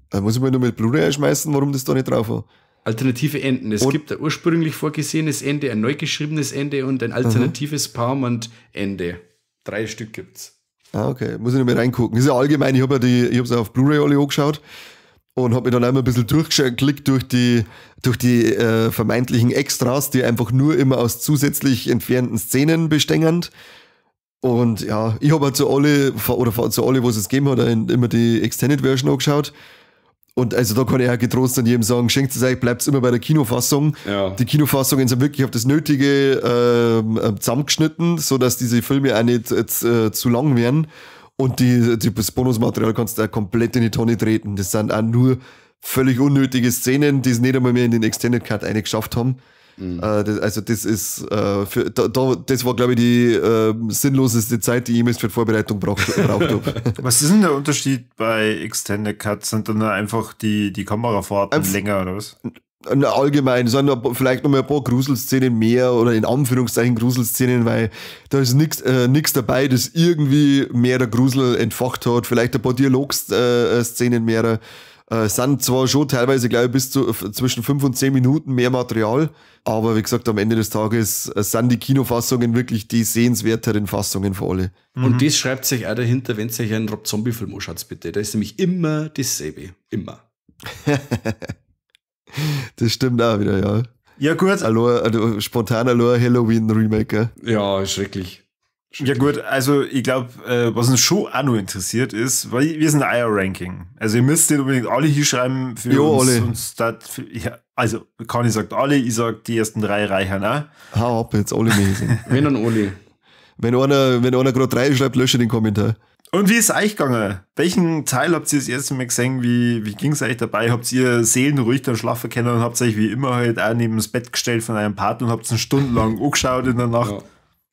Da muss ich mal nur mit Blu-ray einschmeißen, warum das da nicht drauf war. Alternative Enden. Es gibt ein ursprünglich vorgesehenes Ende, ein neu geschriebenes Ende und ein alternatives Paramount-Ende. 3 Stück gibt's. Ah, okay. Muss ich noch mal reingucken. Ist ja allgemein, ich habe ja ich hab's auf Blu-ray alle angeschaut und habe mich dann einmal ein bisschen durchgeklickt durch die vermeintlichen Extras, die einfach nur immer aus zusätzlich entfernten Szenen bestehen. Und ja, ich habe halt zu alle, oder zu alle, was es gegeben hat, immer die Extended Version angeschaut. Und also da kann ich auch getrost an jedem sagen, schenkt es euch, bleibt immer bei der Kinofassung. Ja. Die Kinofassungen sind wirklich auf das Nötige zusammengeschnitten, sodass diese Filme auch nicht jetzt, zu lang werden. Und das Bonusmaterial kannst du auch komplett in die Tonne treten. Das sind auch nur völlig unnötige Szenen, die es nicht einmal mehr in den Extended Cut eingeschafft haben. Mhm. Das ist, das war, glaube ich, die sinnloseste Zeit, die ich jemals für die Vorbereitung braucht habe. Was ist denn der Unterschied bei Extended Cut? Sind dann einfach die Kamerafahrten länger oder was? Allgemein, sind da vielleicht noch mal ein paar Gruselszenen mehr oder in Anführungszeichen Gruselszenen, weil da ist nichts dabei, das irgendwie mehr der Grusel entfacht hat. Vielleicht ein paar Dialogszenen mehr. Sind zwar schon teilweise, glaube ich, bis zu zwischen 5 und 10 Minuten mehr Material, aber wie gesagt, am Ende des Tages sind die Kinofassungen wirklich die sehenswerteren Fassungen für alle. Mhm. Und das schreibt sich auch dahinter, wenn ihr euch einen Rob Zombie-Film anschaut, bitte. Da ist nämlich immer dasselbe. Immer. Das stimmt auch wieder, ja. Ja, gut. Also, spontan allein Halloween-Remake. Ja, schrecklich. Ja gut, also ich glaube, was uns schon auch noch interessiert ist, weil wir sind euer Ranking. Also ihr müsst nicht unbedingt alle hier schreiben für jo, uns. Alle. Uns dat, für, ja, also Kani sagt alle, ich sag die ersten 3 reichen auch. Hau ab, jetzt alle mehr. Wenn dann alle. Wenn einer gerade 3 schreibt, lösche den Kommentar. Und wie ist es euch gegangen? Welchen Teil habt ihr das erste Mal gesehen? Wie ging es euch dabei? Habt ihr seelenruhig dann schlafen können und habt euch wie immer halt auch neben das Bett gestellt von eurem Partner und habt es stundenlang angeschaut in der Nacht? Ja.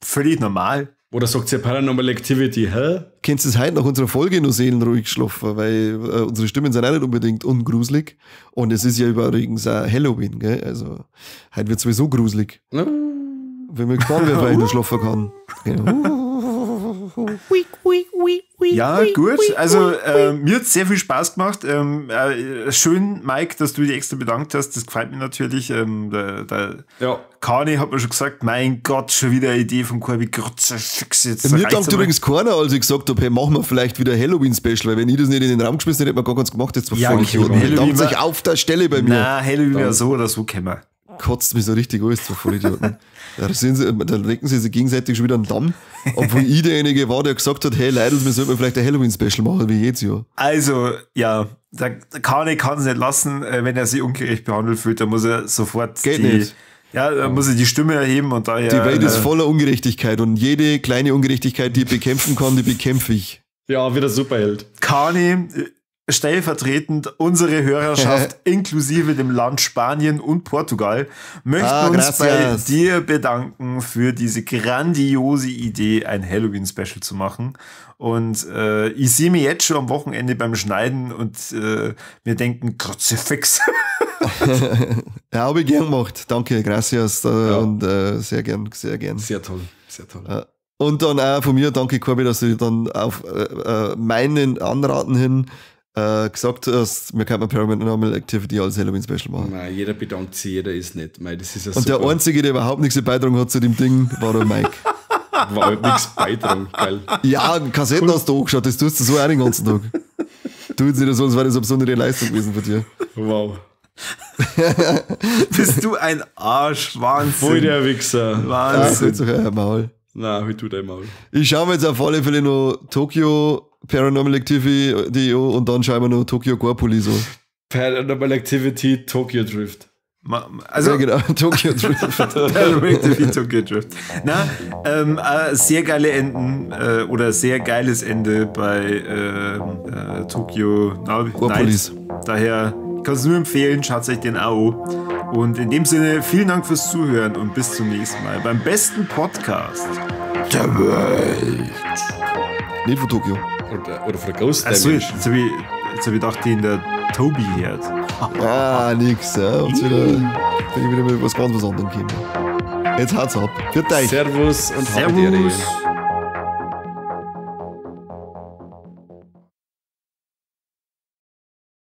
Völlig normal. Oder sagt ihr Paranormal Activity, hä? Kennst du es heute nach unserer Folge noch seelenruhig geschlafen, weil unsere Stimmen sind auch nicht unbedingt ungruselig. Und es ist ja übrigens auch Halloween, gell? Also heute wird sowieso gruselig. Ja. Bin mir gespannt, wer vielleicht noch schlafen kann. Genau. Ja, gut. Also mir hat es sehr viel Spaß gemacht. Schön, Mike, dass du dich extra bedankt hast. Das gefällt mir natürlich. Ja. Kani hat mir schon gesagt, mein Gott, schon wieder eine Idee von Corby Grütze. Fix jetzt. Mir dankt übrigens keiner, als ich gesagt habe, hey, machen wir vielleicht wieder Halloween-Special, weil wenn ich das nicht in den Raum geschmissen hätte, hätte man gar nichts gemacht. Jetzt war ja, voll Idioten. Dankt sich auf der Stelle bei mir. Nein, Halloween wäre so oder so gekommen. Kotzt mich so richtig alles, so Vollidioten. Da lecken sie sich gegenseitig schon wieder einen Damm, obwohl ich derjenige war, der gesagt hat, hey Leute, wir sollten vielleicht ein Halloween-Special machen, wie jedes Jahr. Also, ja, der Kani kann es nicht lassen, wenn er sich ungerecht behandelt fühlt, dann muss er sofort Geht nicht. Ja, da muss er die Stimme erheben und daher. Die Welt ist voller Ungerechtigkeit und jede kleine Ungerechtigkeit, die ich bekämpfen kann, die bekämpfe ich. Ja, wieder Superheld. Kani, stellvertretend unsere Hörerschaft inklusive dem Land Spanien und Portugal möchten uns bei dir bedanken für diese grandiose Idee, ein Halloween-Special zu machen. Und ich sehe mich jetzt schon am Wochenende beim Schneiden und mir denken, Kruzifix. Ja, habe ich gern gemacht. Danke, gracias. Und sehr gern, sehr gern. Sehr toll, sehr toll. Ja. Und dann auch von mir, danke Corby, dass du dann auf meinen Anraten hin gesagt hast, wir könnten Paranormal Activity als Halloween Special machen. Nein, jeder bedankt sich, jeder ist nett. Mei, das ist ja Und super. der Einzige, der überhaupt nichts beitragen hat zu dem Ding, war der Mike. War halt nichts beitragen, geil. Ja, Kassetten hast du angeschaut, das tust du so auch den ganzen Tag. Du jetzt nicht so, als wäre das eine besondere Leistung gewesen von dir. Wow. Bist du ein Arsch, Wahnsinn. Voll der Wichser. Wahnsinn. Ja, halt Maul. Nein, halt du dein Maul. Ich schaue mir jetzt auf alle Fälle noch Tokyo Paranormal Activity an und dann schauen wir noch Tokyo Gore Police an. Paranormal Activity Tokyo Drift. Also, ja, genau, Tokyo Drift. Paranormal Activity Tokyo Drift. Na, sehr geile Enden oder sehr geiles Ende bei Tokyo Gore Police. Daher, ich kann es nur empfehlen, schaut euch den auch an. Und in dem Sinne, vielen Dank fürs Zuhören und bis zum nächsten Mal beim besten Podcast der Welt. Nicht von Tokio. Oder von der Ghost Achso, Dimension. jetzt hab ich gedacht, den der Tobi hört. Ah, nix. Ja. Und wieder, bin ich wieder mit was ganz was anderem gekommen. Jetzt haut's ab. Für dich. Servus und habe die Ehre. Servus.